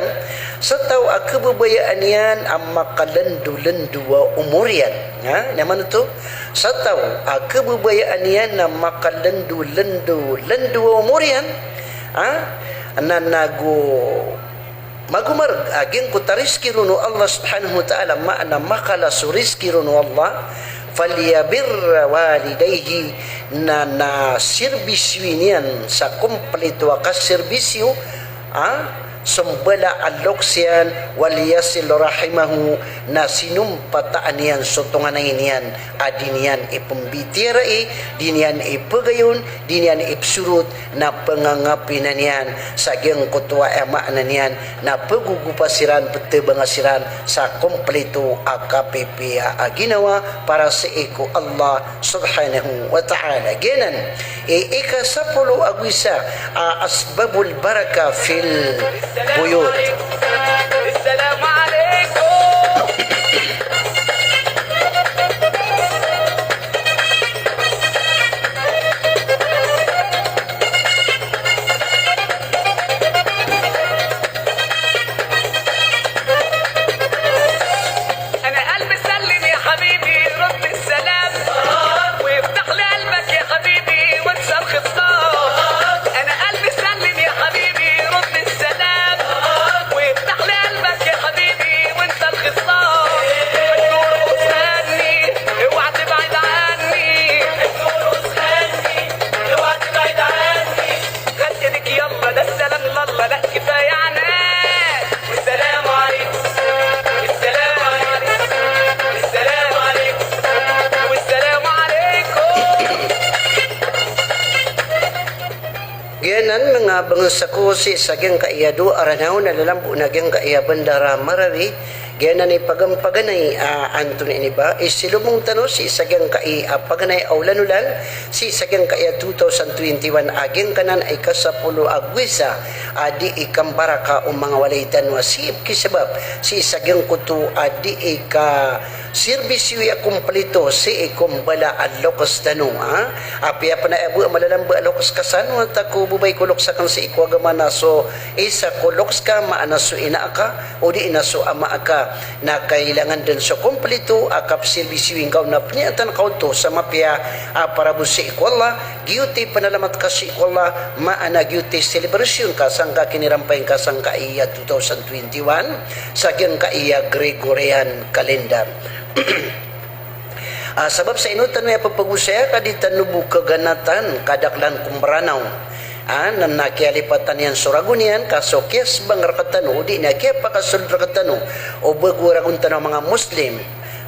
sa taw a khababayaan iyan a makalndolndo a omor iyan. Ha? Ino man oto? Sa taw a khababayaan iyan a makalndolndo, lndo a omor iyan. Ha? Na nago magomarg a giyangkoto a rizki ron o Allah subhanahu wa ta'ala, maana makala so rizki ron o Allah, falyabirra walidayhi, na, na serbisyowi niyan sa komplito a kaserbisyo, ha, so mbala a loks iyan, wal yasil rahimahu, na sinompataan iyan so tonganay niyan a di niyan ipmbitiyarai, di niyan ipgayon, di niyan ipsorot, na pngangapinan iyan sa giyangkoto a aya maana niyan na pgogopa siran, ptbanga siran sa komplito a kapipiya a ginawa para sii ko Allah subhanahu wa ta'ala. Giyanan i ika sapolo ago isa a asbabul barakah fil buyut. أنا قلبي سلم يا حبيبي، رد السلام. وافتح لي قلبك يا حبيبي، وانسى الخصام. أنا قلبي سلم يا حبيبي، رد السلام. وافتح لي قلبك يا حبيبي، وانسى الخصام. النور غصني، اوعى تبعد عني. النور غصني، اوعى تبعد عني. خد ايدك يلا، ده السلام لله، لا كفاية عناد. والسلام عليكم، والسلام عليكم، والسلام عليكم، والسلام عليكم. Giyanan manga bangsa ko sii sa giyangkaya dowa a Ranaw na lalambo na giyangkaya bandara Marawi. Giyanan i pagampaganay a antonaa ini ba i silomong tano sii sa giyangkai a paganay a olan-olan sii sa giyangkaya two thousand twenty-one a giyangkanan a ika sapolo ago isa a dii kambaraka o manga walay tano a sii pkhisabap sii sa giyangkoto a dii ka Sirbisyo i a komplito sii ko mbala a loks tano, ha? Apiya pn a aya bo a malalamba a loks ka sa ano, wata ko babay ko loks akn sii ko agama na so isa ko loks ka, maana so ina aka, odi na so ama aka, na kailangan dn so komplito a kapsirbisyo ingka on na pniyatan ka oto sa mapiya a parabo sii ko Allah, giyoto i panalamat ka sii ko Allah, maana giyoto i selebrasyon ka sangka kinirampay ngka sangkai a two thousand twenty-one, sa giyangkai a Gregorian calendar. Ah, sabap sa ino tano aya ppagosaya ka di tano bo kaganatan, kadaklan ko Mranaw. Ah, na, na kiyalipatan iyan so ragon iyan, ka so kiyasbang rktano, odi na kiyapakasold rktano o bago a ragon tano a manga Muslim.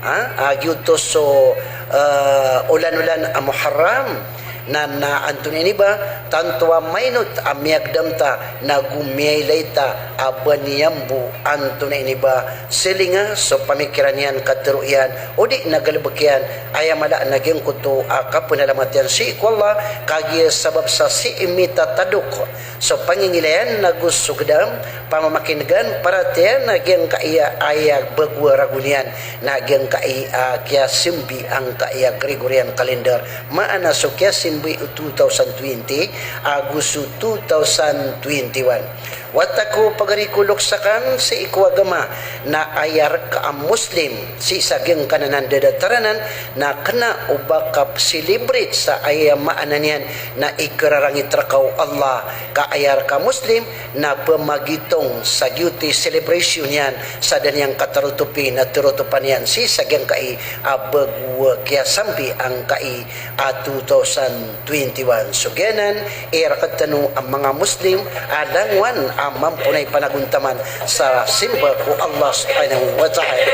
Ah, ah, giyoto so, ah, olan-olan a Muharram. Na, na antonaa ini ba, tanto a mainot a miyagdam ta, na go miyailay ta a ba niyan bo antonaa ini ba, selinga so pamikiran iyan, katharo iyan, odi na galbk iyan, aya mala na giyangkoto a kapnalamat iyan sii ko Allah, kagiya sabap sa sii mitatadok so pangingilayan na go so gdam, pamamakin'gan, paratiyaya na giyangkai a aya bago a ragon iyan, na giyangkai a kiyasimbi angkai a Gregorian calendar, maana so kiyasimbi o two thousand twenty ago so two thousand twenty-one. Wata ko pagari ko loks akn sii ko agama, na aya rka a Muslim sii sa giyangkanan a ndadataran anan, na kna o ba kapselebrate sa aya maana niyan na ikrarangit rka o Allah, ka aya rka a Muslim, na pmagitong sa giyoto i selebrasyon iyan sa da niyan katarotopi na tarotopan iyan sii sa giyangkai a bago a kiyasambi angkai a two thousand twenty-one. So giyanan i rktano a manga Muslim a langowan a mambo na ipanagontaman sa simba ko Allah subhanahu wa ta'ala.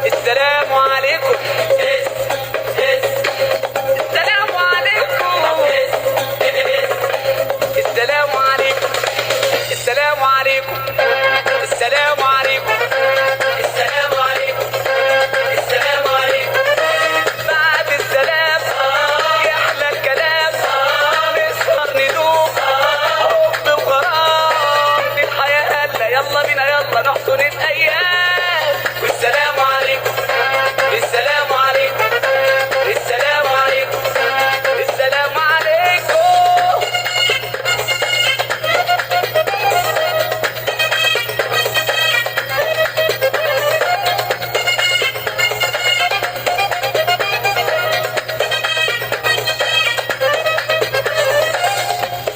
Assalamu alaikum. Assalamu alaikum. Assalamu alaikum. Assalamu alaikum. Assalamu alaikum. Assalamu alaikum. Assalamu alaikum. بعد السلام يا أحلى الكلام، نسهر ندوب حب وغرام في الحياة هلا، يلا بينا يلا نحضن الأيام. والسلام عليكم. السلام عليكم. السلام عليكم. السلام عليكم.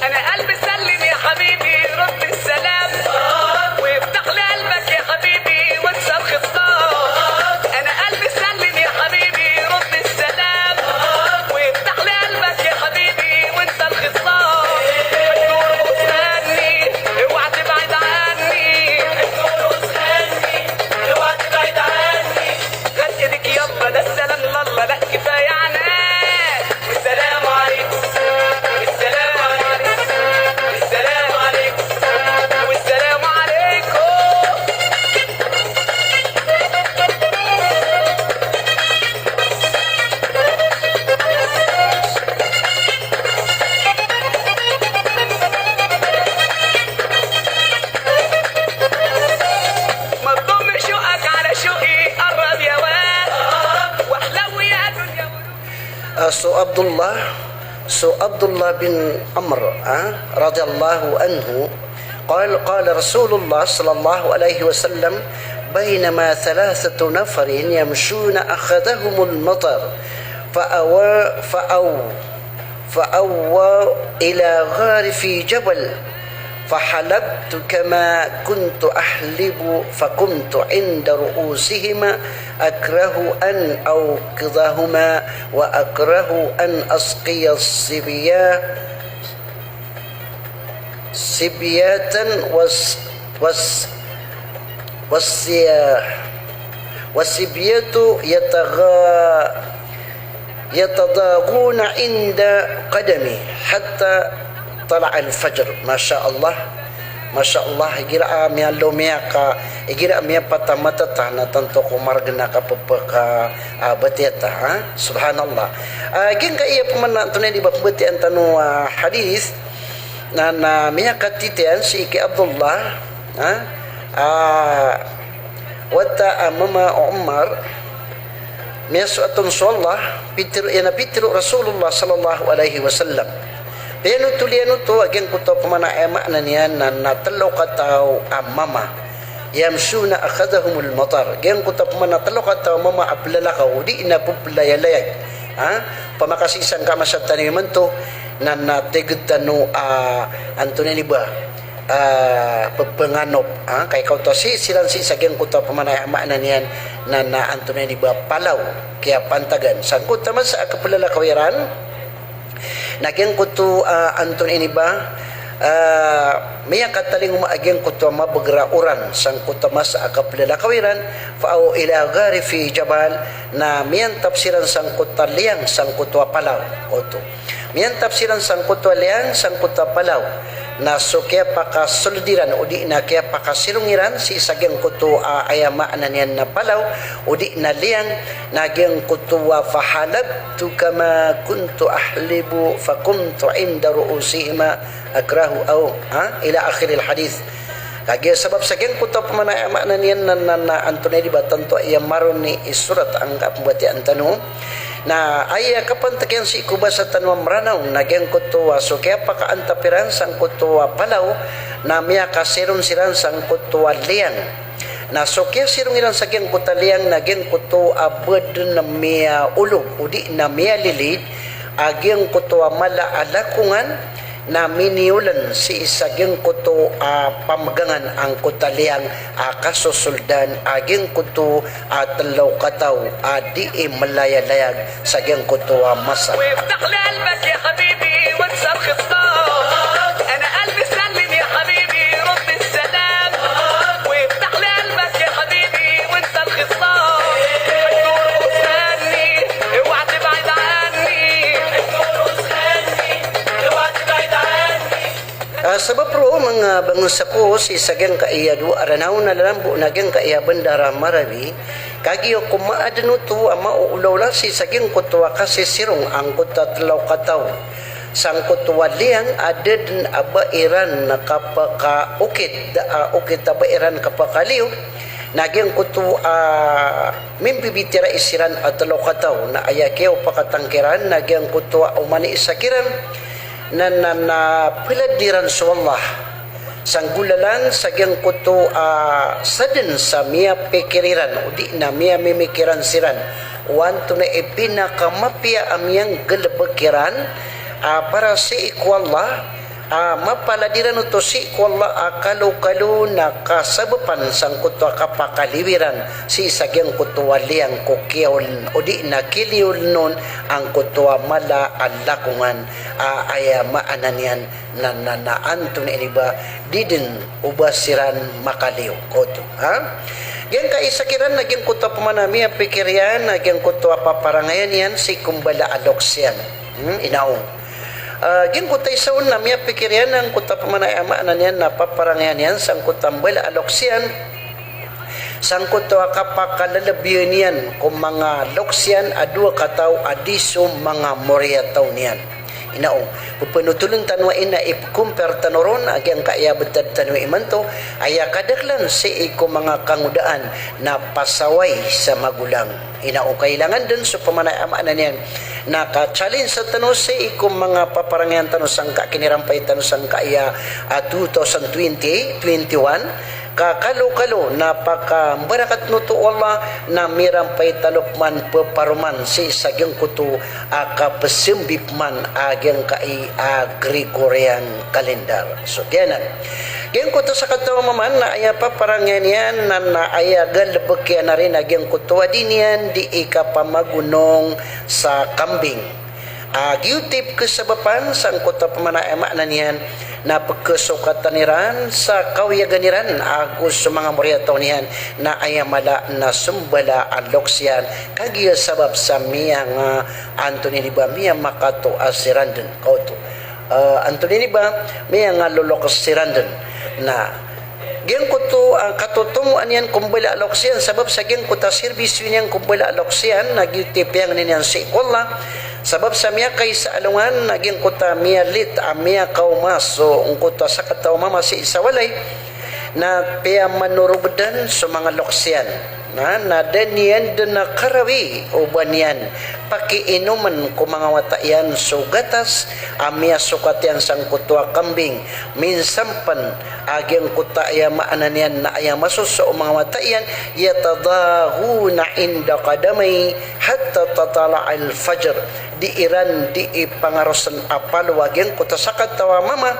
أنا قلبي سلم يا حبيبي، رد السلام وافتح لي قلبك يا حبيبي وانسى الخصام. أنا قلبي سلم يا حبيبي، رد السلام وافتح لي قلبك يا حبيبي وانسى الخصام. النور غصني، اوعى تبعد عني. النور غصني، اوعى تبعد عني. غسلك يلا، لا السلام لله، لا كفاية عناد. والسلام عليكم. السلام عليكم. السلام عليكم. والسلام عليكم. مظلوم شوقك على شوقي، قرب يا واد، واحلو يا دنيا. Ah, so Abdullah, so Abdullah bin Amr, ah, radiyallahu anhu, قال، قال رسول الله صلى الله عليه وسلم: بينما ثلاثة نفر يمشون أخذهم المطر فأوى، فأو، فأووا إلى غار في جبل، فحلبت كما كنت أحلب، فقمت عند رؤوسهما أكره أن أوقظهما وأكره أن أسقي الصبيا، صبية وس-، وس-، والصيا-، والصبية يتغا-، يتضاغون عند قدمي حتى طلع الفجر. Masha Allah. Masha Allah, igira a miyalomiya ka, igira a miyapata a mata ta na tanto ko margn a kapphaka, ah, batiya ta, ha? Subhanallah. Ah, giyangkaya pman na antonaa ini ba pmbatiya tano a hadith, na, na miyakatitiyan sii ki Abdullah, ha? Ah, wata a mama o Umar, Miyasoat on so Allah, pitharo iyan a pitharo o Rasulullah sallallahu alaihi wasallam. Piyanothol iyan oto a giyangkoto a pamana aya maana niyan na, na tlo kataw a mama. Yamshuna akhadhahumul matar. Giyangkoto a pamana tlo kataw a mama a plalakaw, o di na pplayalayag. Ha? Pamakasi sangka masa tano imanto, na, na tig tano a, antonaa ini ba, ah, pepnganop, ah, ka ikaw to sii siran sii sa giyangkoto a pamana aya maana niyan na, na antonaa ini ba palaw, kiyapantagan. Sangkoto a masa a kaplalakaw iran, na giyangkoto, ah, antonaa ini ba, ah, miyakatalingoma a giyangkoto a mabgra oran, sangkoto a masa a kaplalakaw iran, fa aw ila ghari fi jabal, na miyantap siran sangkoto a liyang, sangkoto a palaw, oto. Miyantap siran sangkoto a liyang, sangkoto a palaw. Na so kiyapakasold iran, o di na kiyapakasirong iran, sii sa giyangkoto a, aya maana niyan na palaw, o di na liyang, na giyangkoto a fahalabtu kama kuntu ahlibu, fakumtu inda ru'usihima akrahu aw, ha? Ila akhiril hadith. Kagiya sabap sa giyangkoto a pamana aya maana niyan na, na, na antonaa ini ba tanto aya maron i surat angka pmbatiyaan tano. Na aya kapantakiyan sii ko basa tano a Mranaw, na giyangkoto a so kiyapakaantap iran sangkoto a palaw, na miyakasirong siran sangkoto a liyang. Na so kiyasirong iran sa giyangkoto a liyang, na giyangkoto a ba dn miyaolog, o di na miyalilid, a giyangkoto a mala a lakongan, na miniyolan sii sa giyangkoto a pamgangan angkoto a liyang a kasosoldan a giyangkoto a tlo kataw a dii mlayalayag sa giyangkoto a masa. وافتح لي قلبك يا حبيبي وانسى الخصام. أنا قلبي سلم يا حبيبي رد السلام. وافتح لي قلبك يا حبيبي وانسى الخصام. النور غصبني، اوعى تبعد عني. النور غصبني، اوعى تبعد عني. Ah, sabap roo, manga bangsa ko, sii sa giyangkaya dowa a Ranaw na lalambo na giyangkaya bandar a Marawi, kagiya ko maadn oto a maoolaola sii sa giyangkoto a kasisirong angkoto a tlo kataw sangkoto a liyang a da dn a ba iran kapakaokit, da a okit a ba iran kapakaliyo, na giyangkoto a mimbibitiyarai siran a tlo kataw, na aya kiyaopakatan kiran, na giyangkoto a oman i isa kiran, na, na, na plad iran so Allah. Sa nggolalan sa giyangkoto a sadn sa miyapikir iran, o di na miyamimikiran siran o antonaa i pinakamapiya a miyanggalbk iran, a, para sii ko Allah, a, mapalad iran oto sii ko Allah a kalokalo na kasabapan sangkoto a kapakaliyo iran sii sa giyangkoto a liyang ko kiyaoln, o di na kiliyolan on angkoto a mala a lakongan, a, aya maana niyan na, na, na antonaa ini ba, di dn o ba siran makaliyo, oto, ha? Giyangkai isa kiran na giyangkoto a pman a miyapikir iyan na giyangkoto a paparangayan iyan sii ko mbala a loks iyan. Hmm, ino? Ah, giyangkoto a isa on na miyapikir iyan angkoto a pman a aya maana niyan na paparangayan iyan sangkoto a mbala a loks iyan, sangkoto a kapakalalabiyan iyan ko manga loks iyan a dowa kataw a di so manga moriyataw niyan. Ino, pphanothol tano a ino i compare tano ron a giyangkaya btad tano imanto, aya kadaklan sii ko manga kangodaan na pasaway sa magolang. Ino, kailangan dn so pman a aya maana niyan na ka-challenge sa tano sii ko manga paparangayan tano sangka kinirampay tano sangkaya, ah, two thousand twenty, twenty-one, ka kalokalo na pakambarakat oto o Allah na mirampay tano pman pparoman sii sa giyangkoto a kapsambi pman a giyangkai a Gregorian calendar. So giyanan. Giyangkoto sakataw a mama na aya paparangayan iyan na, na aya galbk iyan a rin a giyangkoto a di niyan dii kapamagonong sa kambing. A, giyoto i pkhasabapan sangkoto a pman a aya maana niyan na pkhasokatan iran sa kawiyagan iran ago so manga moriyataw niyan na aya mala na so mbala a loks iyan, kagiya sabap sa miyanga, antonaa ini ba, miyamakatoa siran dn, oto. Ah, antonaa ini ba, miyangaloloks siran dn. Na giyangkoto a katotomoan iyan ko mbala a loks iyan, sabap sa giyangkoto a serbisyo niyan ko mbala a loks iyan, na giyoto i piyangni niyan sii ko Allah. Sabap sa miyakaisa a alongan, na giyangkoto a miyalit a miyakaoma so, ongkoto a sakataw a mama sii sa walay, na piyamanorogdan so manga loks iyan. Na, na da niyan dn a karawi o ba niyan pakiinoman ko manga wata iyan so gatas a miyasokat iyan sangkoto a kambing. Minsan pn a giyangkoto a aya maana niyan na aya masosowa o manga wata iyan, yatadaghuna inda qadamaihi hatta tatla'al fajr. Di iran di ipangarosn a palo a giyangkoto a sakataw a mama.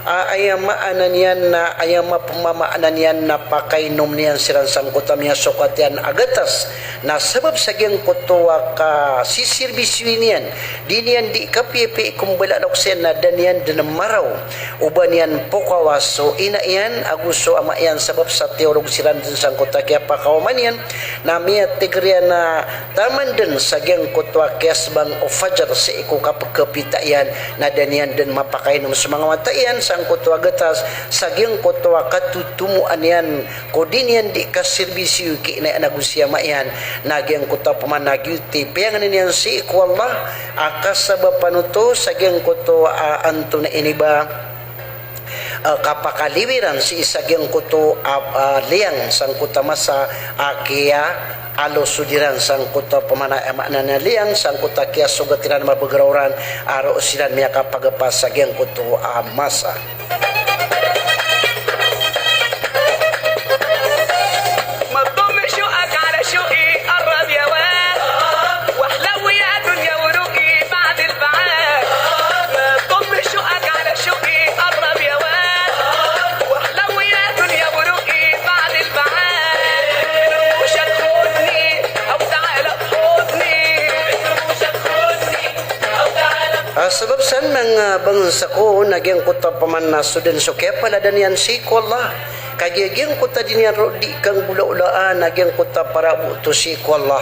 A, aya maana niyan na, aya mapmamaana niyan na pakainom iyan siran sangkoto a miyasokat iyan a gatas. Na sabap sa giyangkoto a kasisirbisyo niyan, di niyan di kapiyapiya i kmbalaloks iyan na da niyan dn maraw o ba niyan pokawa so ina iyan ago so ama iyan sabap sa tiyorog siran dn sangkoto a kiyapakaoma niyan. Na miyatigr iyan a taman dn sa giyangkoto a kiyasbang o fajar sii ko kapkapita iyan, na da niyan dn mapakainom so manga wata iyan sangkoto a gatas sa giyangkoto a katotomoan iyan ko di niyan di kasirbisyo ki ina iyan ago si ama iyan. Na giyangkoto a pman a giyoto i piyangnin iyan sii ko Allah a kasabapan oto sa giyangkoto a antonaa ini ba a, kapakaliwi ran sii sa giyangkoto a, a, liyang sangkoto a masa a kiyaaloso diran sangkoto a pman a, a, maana niyan liyang sangkoto a kiyasogat iran a mabagr a oran a roo siran miyakapagapa sa giyangkoto a masa. A, sabap san manga bangsa ko na giyangkoto a pman a so dn so kiyapalad iyan sii ko Allah. Kagiya giyangkoto a di niyan roo di kanggolaolaan a giyangkoto a parabot oto sii ko Allah.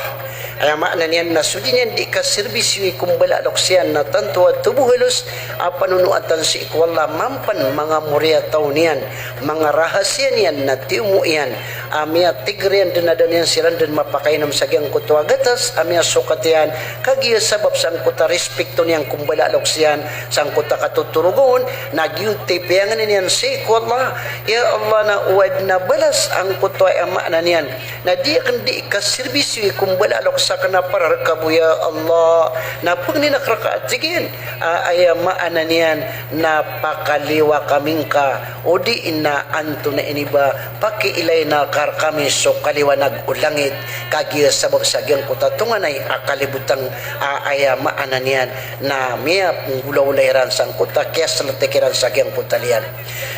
Aya maana niyan na so di niyan di kasirbisyo i kmbalaloks iyan na tanto a tobo halos a panonoatan sii ko Allah mampan manga moriyataw niyan, manga rahasiya niyan na tiyomo iyan. A miyatigr iyan dn a da niyan siran dn mapakainom sa giyangkoto a gatas a miyasokat iyan, kagiya sabap sangkoto a rispikto niyan kmbalaloks iyan sangkoto a katotorogon, na giyoto i piyangnin iyan sii ko Allah, ya Allah, na o adn a balas angkoto a aya maana niyan na di akn di kasirbisyo i kmbalaloks akn a para rka bo, ya Allah, na pangnin akn rka, tig iyan, a, aya maana niyan na pakaliwa kami ngka, o di na antonaa ini ba, pakiilayn ka rkami so kaliwanag o langit, kagiya sabap sa giyangkoto a tonganay a kalibotang, a, aya maana niyan na miyapenggolawla iran sangkoto a kiyasletek iran sa giyangkoto a liyang.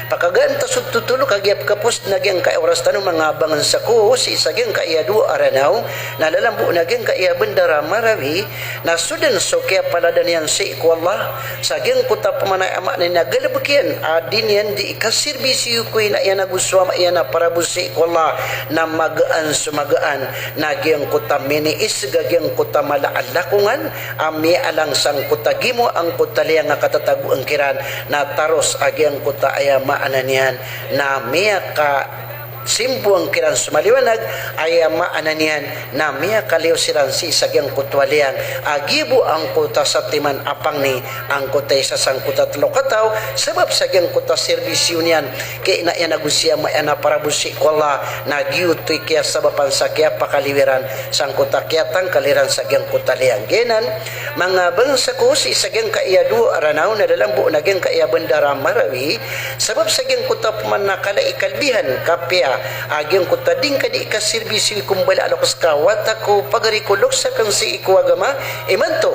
Pakagaan ta so totol, kagiya pkapos na giyangkai a oras tano manga bangsa ko, sii sa giyangkai a dowa a Ranaw, na lalambo na giyangkai a bandar a Marawi, na so dn so kiyapalad iyan sii ko Allah, sa giyangkoto a pman a aya maana niyan na galbk iyan a di niyan di kasirbisyo ko ina iyan ago so ama iyan a para bo sii ko Allah, na magaan so magaan, na giyangkoto a miniisg a giyangkoto a mala a lakongan a miyalang sangkoto a gimo angkoto a liyang a katatagoan kiran, na taros a giyangkoto a aya maana niyan na miyaka simboan kiran so maliwanag, aya maana niyan na miyakaliyo siran sii sa giyangkoto a liyang a giya bo angkoto a satiman a pangni angkoto a isa sangkoto a tlo kataw, sabap sa giyangkoto a sirbisyo niyan ki ina iyan ago si ama iyan a para bo sii ko Allah, na giyoto i kiyasabapan sa kiyapakaliyo iran sangkoto a kiyatangkal iran sa giyangkoto a liyang. Giyanan, manga bangsa ko, sii sa giyangkai a dowa a Ranaw, na lalambo na giyangkai a bandar a Marawi, sabap sa giyangkoto a pman a kala i kalbihan, kapiya a giyangkoto a di ngka di kasirbisyo i kmbalaloks ka, wata ko pagari ko, loks akn sii ko agama, imanto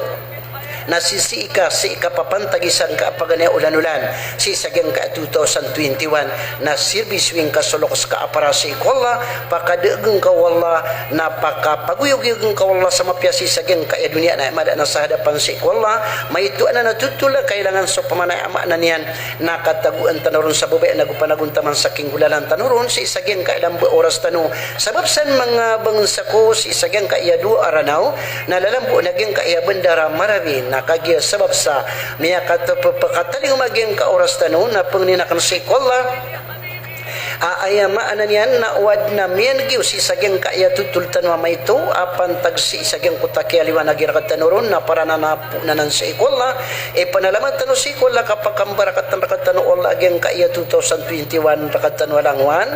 na sisii ka sii kapapantagi sangkai a paganay a olan-olan, sii sa giyangkai a two thousand twenty-one, na sirbisyo ingka so loks ka a para sii ko Allah, pakadaag ngka o Allah, na pakapagoyag-oyag ngka o Allah sa mapiya sii sa giyangkai a doniya na aya mala na sa hadapan sii ko Allah. Maito anan a totol a kailangan so pman a aya maana niyan na katagoan tano ron sa babaya nago panagontaman sa kinggolalan tano ron sii sa giyangkai a lamba a oras tano. Sabap san manga bangsa ko, sii sa giyangkai a dowa a Ranaw, na lalambo na giyangkai a bandar a Marawi, na kagiya sabap sa miyakatpepakatalingoma giyangkai a oras tano, na pangnin akn sii ko Allah a aya maana niyan na o adn a miyaneg iyo sii sa giyangkai a totol tano a maito a pantag sii sa giyangkoto a kiyaliwanagi rktano ron, na para anan a poon anan sii ko Allah, ipanalamat tano sii ko Allah, kapakambarakat rktano o a giyangkaya two thousand twenty-one rkatano a langowan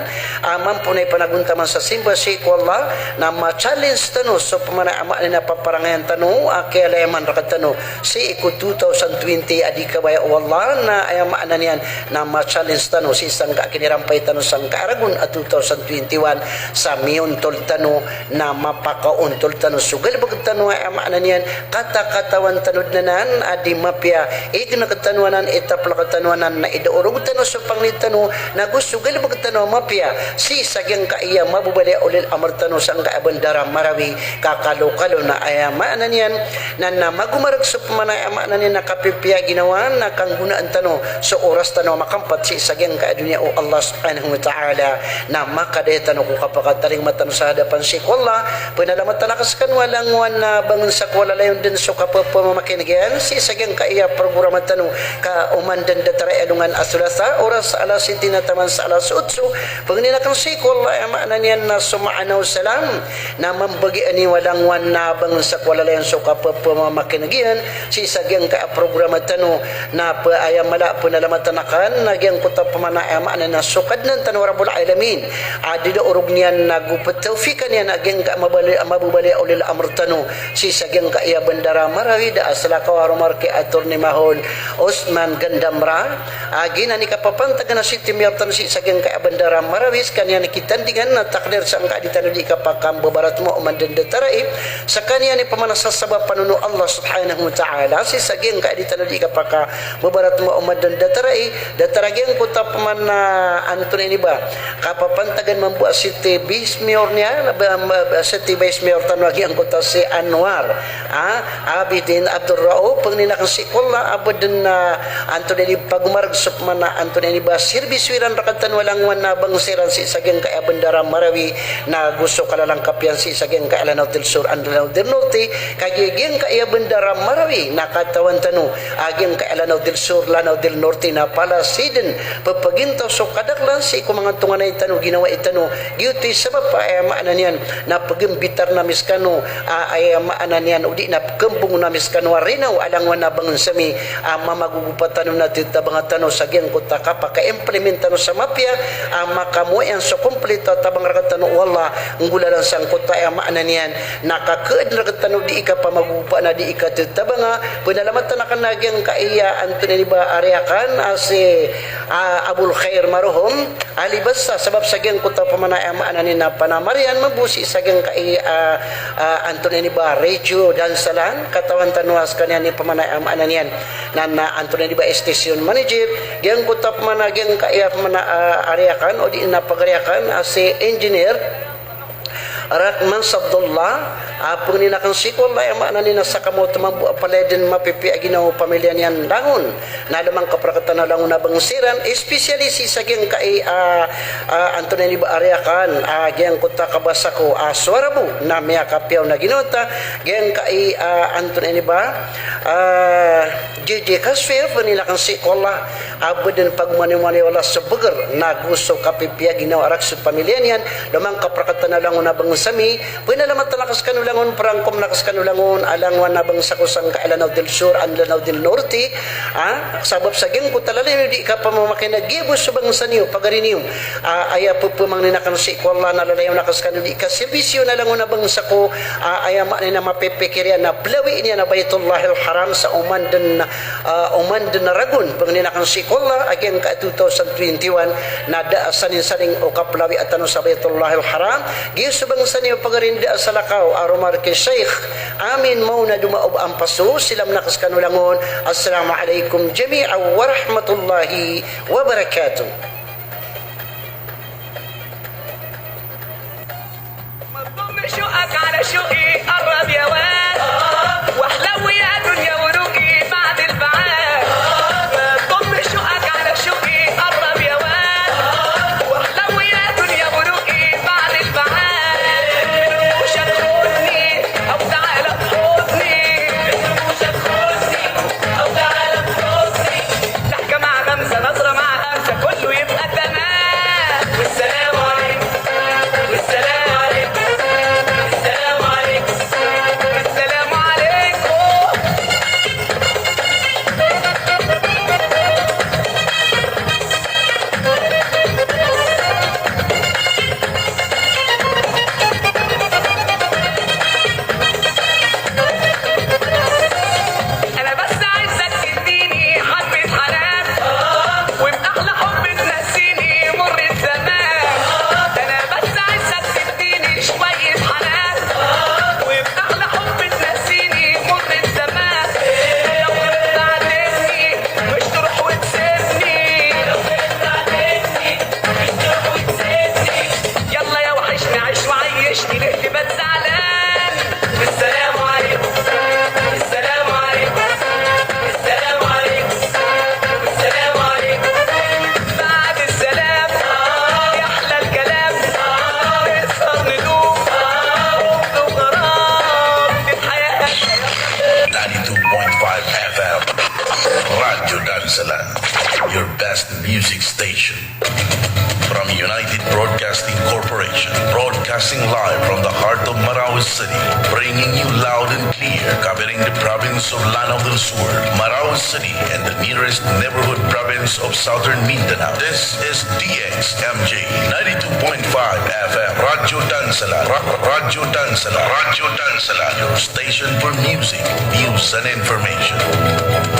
a mambo na ipanagontaman sa simba sii ko Allah, na ma-challenge tano so pman a aya maana niyan na paparangayan tano a kiyalayaman rkatano sii ko two thousand twenty a di kabaya o Allah, na aya maana niyan na ma-challenge tano sii sangkai a kinirampay tano sangkai a ragon a two thousand twenty-one sa miyontol tano na mapakaontol tano so galbk tano a aya maana niyan katakatawan tano dn anan a di mapiya, ign rktano anan, itaplk rktano anan, na idaorog tano so pangni tano, na go so galbk tano a mapiya sii sa giyangkaya mababaloy a ulil amr tano sangkai a bandar a Marawi, ka kalokalo na aya maana niyan na, na magomarg so pman a aya maana niyan na kapipiya ginawa na kanggonaan tano so oras tano a makampt sii sa giyangkaya doniya o Allah subhanahu wa ta'ala, na makadaya tano ko kapakatalingoma tano sa hadapan sii ko Allah. Pnalamatan akn skano a langowan a bangsa ko a lalayon dn so kapphamakin'g iyan sii sa giyangkaya programa tano ka oman dn datar a alongan a Thulatha, oras alas siyete na taman sa alas otso. Pangnin akn sii ko Allah a aya maana niyan na so maana o salam na mambagian iyo a langowan a bangsa ko a lalayon so kapphamakin'g iyan sii sa giyangkaya programa tano, na pn aya mala a pnalamatan akn na giyangkoto a pman a aya maana niyan na so Kadnan tano a Rabbul Alamin a di daorog niyan na go ptawfiqan iyan a giyangkaya mabaloy, mababaloy a ulil amr tano sii sa giyangkaya bandar a Marawi, da a salakaw a roma rk i Attorney Mahol Osman Gandamra, a giyanan i kapapantagan a City Mayor tano sii sa giyangkaya bandar a Marawi, skaniyan i kitandingan na takdir sangkai a di tano di kapakambabaratemowa oman dn datar ai, skaniyan i pman a sabap a panono o Allah subhanahu wa ta'ala sii sa giyangkaya a di tano di kapakambabaratemowa oman dn datar ai, datar a giyangkoto a pman a antonaa ini ba, kapapantagan mambo a City Vice Mayor niyan, ba, ba, City Vice Mayor tano a giyangkoto a si Anwar, a, Abidin Abdul Rauf, pangnin akn sii ko Allah a ba dn a, antonaa ini, pagomarg so pman a antonaa ini ba, sirbisyo iran rkatano a langowan a bangsa iran sii sa giyangkaya bandar a Marawi, na go so kalalangkap iyan sii sa giyangkaya Lanao del Sur and Lanao del Norte, kagiya giyangkaya bandar a Marawi na katawan tano a giyangkaya Lanao del Sur, Lanao del Norte na palasi dn ppagintaw so kadaklan sii ko manga tonganay tano, ginawai tano, giyoto i sabap a aya maana niyan na pgambitar ami skano a aya maana niyan odi na pkambong ami skano a rinaw a langowan a bangsa mi a mamagogopa tano na ttabanga tano sa giyangkoto a kapaka-implement tano sa mapiya a makamoyan so komplito a tabang rkatano o Allah, nggolalan sangkoto a aya maana niyan na kakhaadn rkatano di kapamagogopa na di kattabanga. Pnalamatan akn a giyangkaya antonaa ini ba a riyakan a si, a, Abul Khair Maruhom a Libasa, sabap sa giyangkoto a pman a aya maana niyan na panamar iyan mambo sii sa giyangkaya, a, a, antonaa ini ba, Radio Dansalan, katawan tano a skaniyan i pman a aya maana niyan na, na antonaa ini ba, station manager, giyangkoto a pman a giyangkaya pman a, a, riyakan odi na pagariyakan a si Engineer Rakman Sabdullah, a, pangnin akn sii ko Allah a aya maana niyan na sakamaot mambo a palaya dn mapipiya a ginawa o pamilya niyan langon na lomangkap rkatano a langon a bangsa iran, especially sii sa giyangkai a, a, antonaa ini ba a riyakan a giyangkoto a kabasa ko a Suwarabu na miyakapiya on a ginawa ta, giyangkai a, antonaa ini ba, a, J J Kaswir, pangnin akn sii ko Allah a ba dn pagomaniomani o Allah so bgr na go so kapipiya a ginawa a rakes o pamilya niyan, lomangkap rkatano a langon a bangsa mi, pnalamatan akn skano langon, prangkom akn skano langon a langowan a bangsa ko sangkai a Lanao del Sur and Lanao del Norte, a, sabap sa giyangkoto a lalayon o di kapamamakin'g iyan bo so bangsa niyo, pagari niyo, a, aya pphamangnin akn sii ko Allah na lalayon akn skano di kasirbisyo na langon a bangsa ko, a, aya maana niyan na mapipikir iyan na plawi niyan a Baitullahil Haram sa oman dn, a, oman dn a ragon, pangnin akn sii ko Allah a giyangkai a two thousand twenty-one na da a sanin-sanin o kaplawi a tano sa Baitullahil Haram, giya so bangsa niyo pagari, da a salakaw a roma rk i Sheikh Amin Mauna Dumaob Ampaso, silam akn skano langon. Assalamu alaikum jami'an wa rahmatullahi wa barakatuh. ما تضمش شوقك على شوقي، قرب يا واد، واحلو يا دنيا وروقي بعد البعاد. ما تضمش شوقك على شوقي، قرب يا واد، واحلو يا دنيا وروقي بعد البعاد. مش هتخوني، أو تعالى في حضني. مش هتخوني، أو تعالى في حضني. ضحكة مع غمزة، نظرة مع همسة، كله يبقى تمام. والسلام عليكم. والسلام عليكم. والسلام عليكم. والسلام Salan, your best music station. From United Broadcasting Corporation, broadcasting live from the heart of Marawi City, bringing you loud and clear, covering the province of Lanao del Sur, Marawi City, and the nearest neighborhood province of Southern Mindanao. This is D X M J ninety-two point five F M, Radyo Dansalan, Ra-, Radyo Dansalan, Radyo Dansalan, your station for music, news, and information.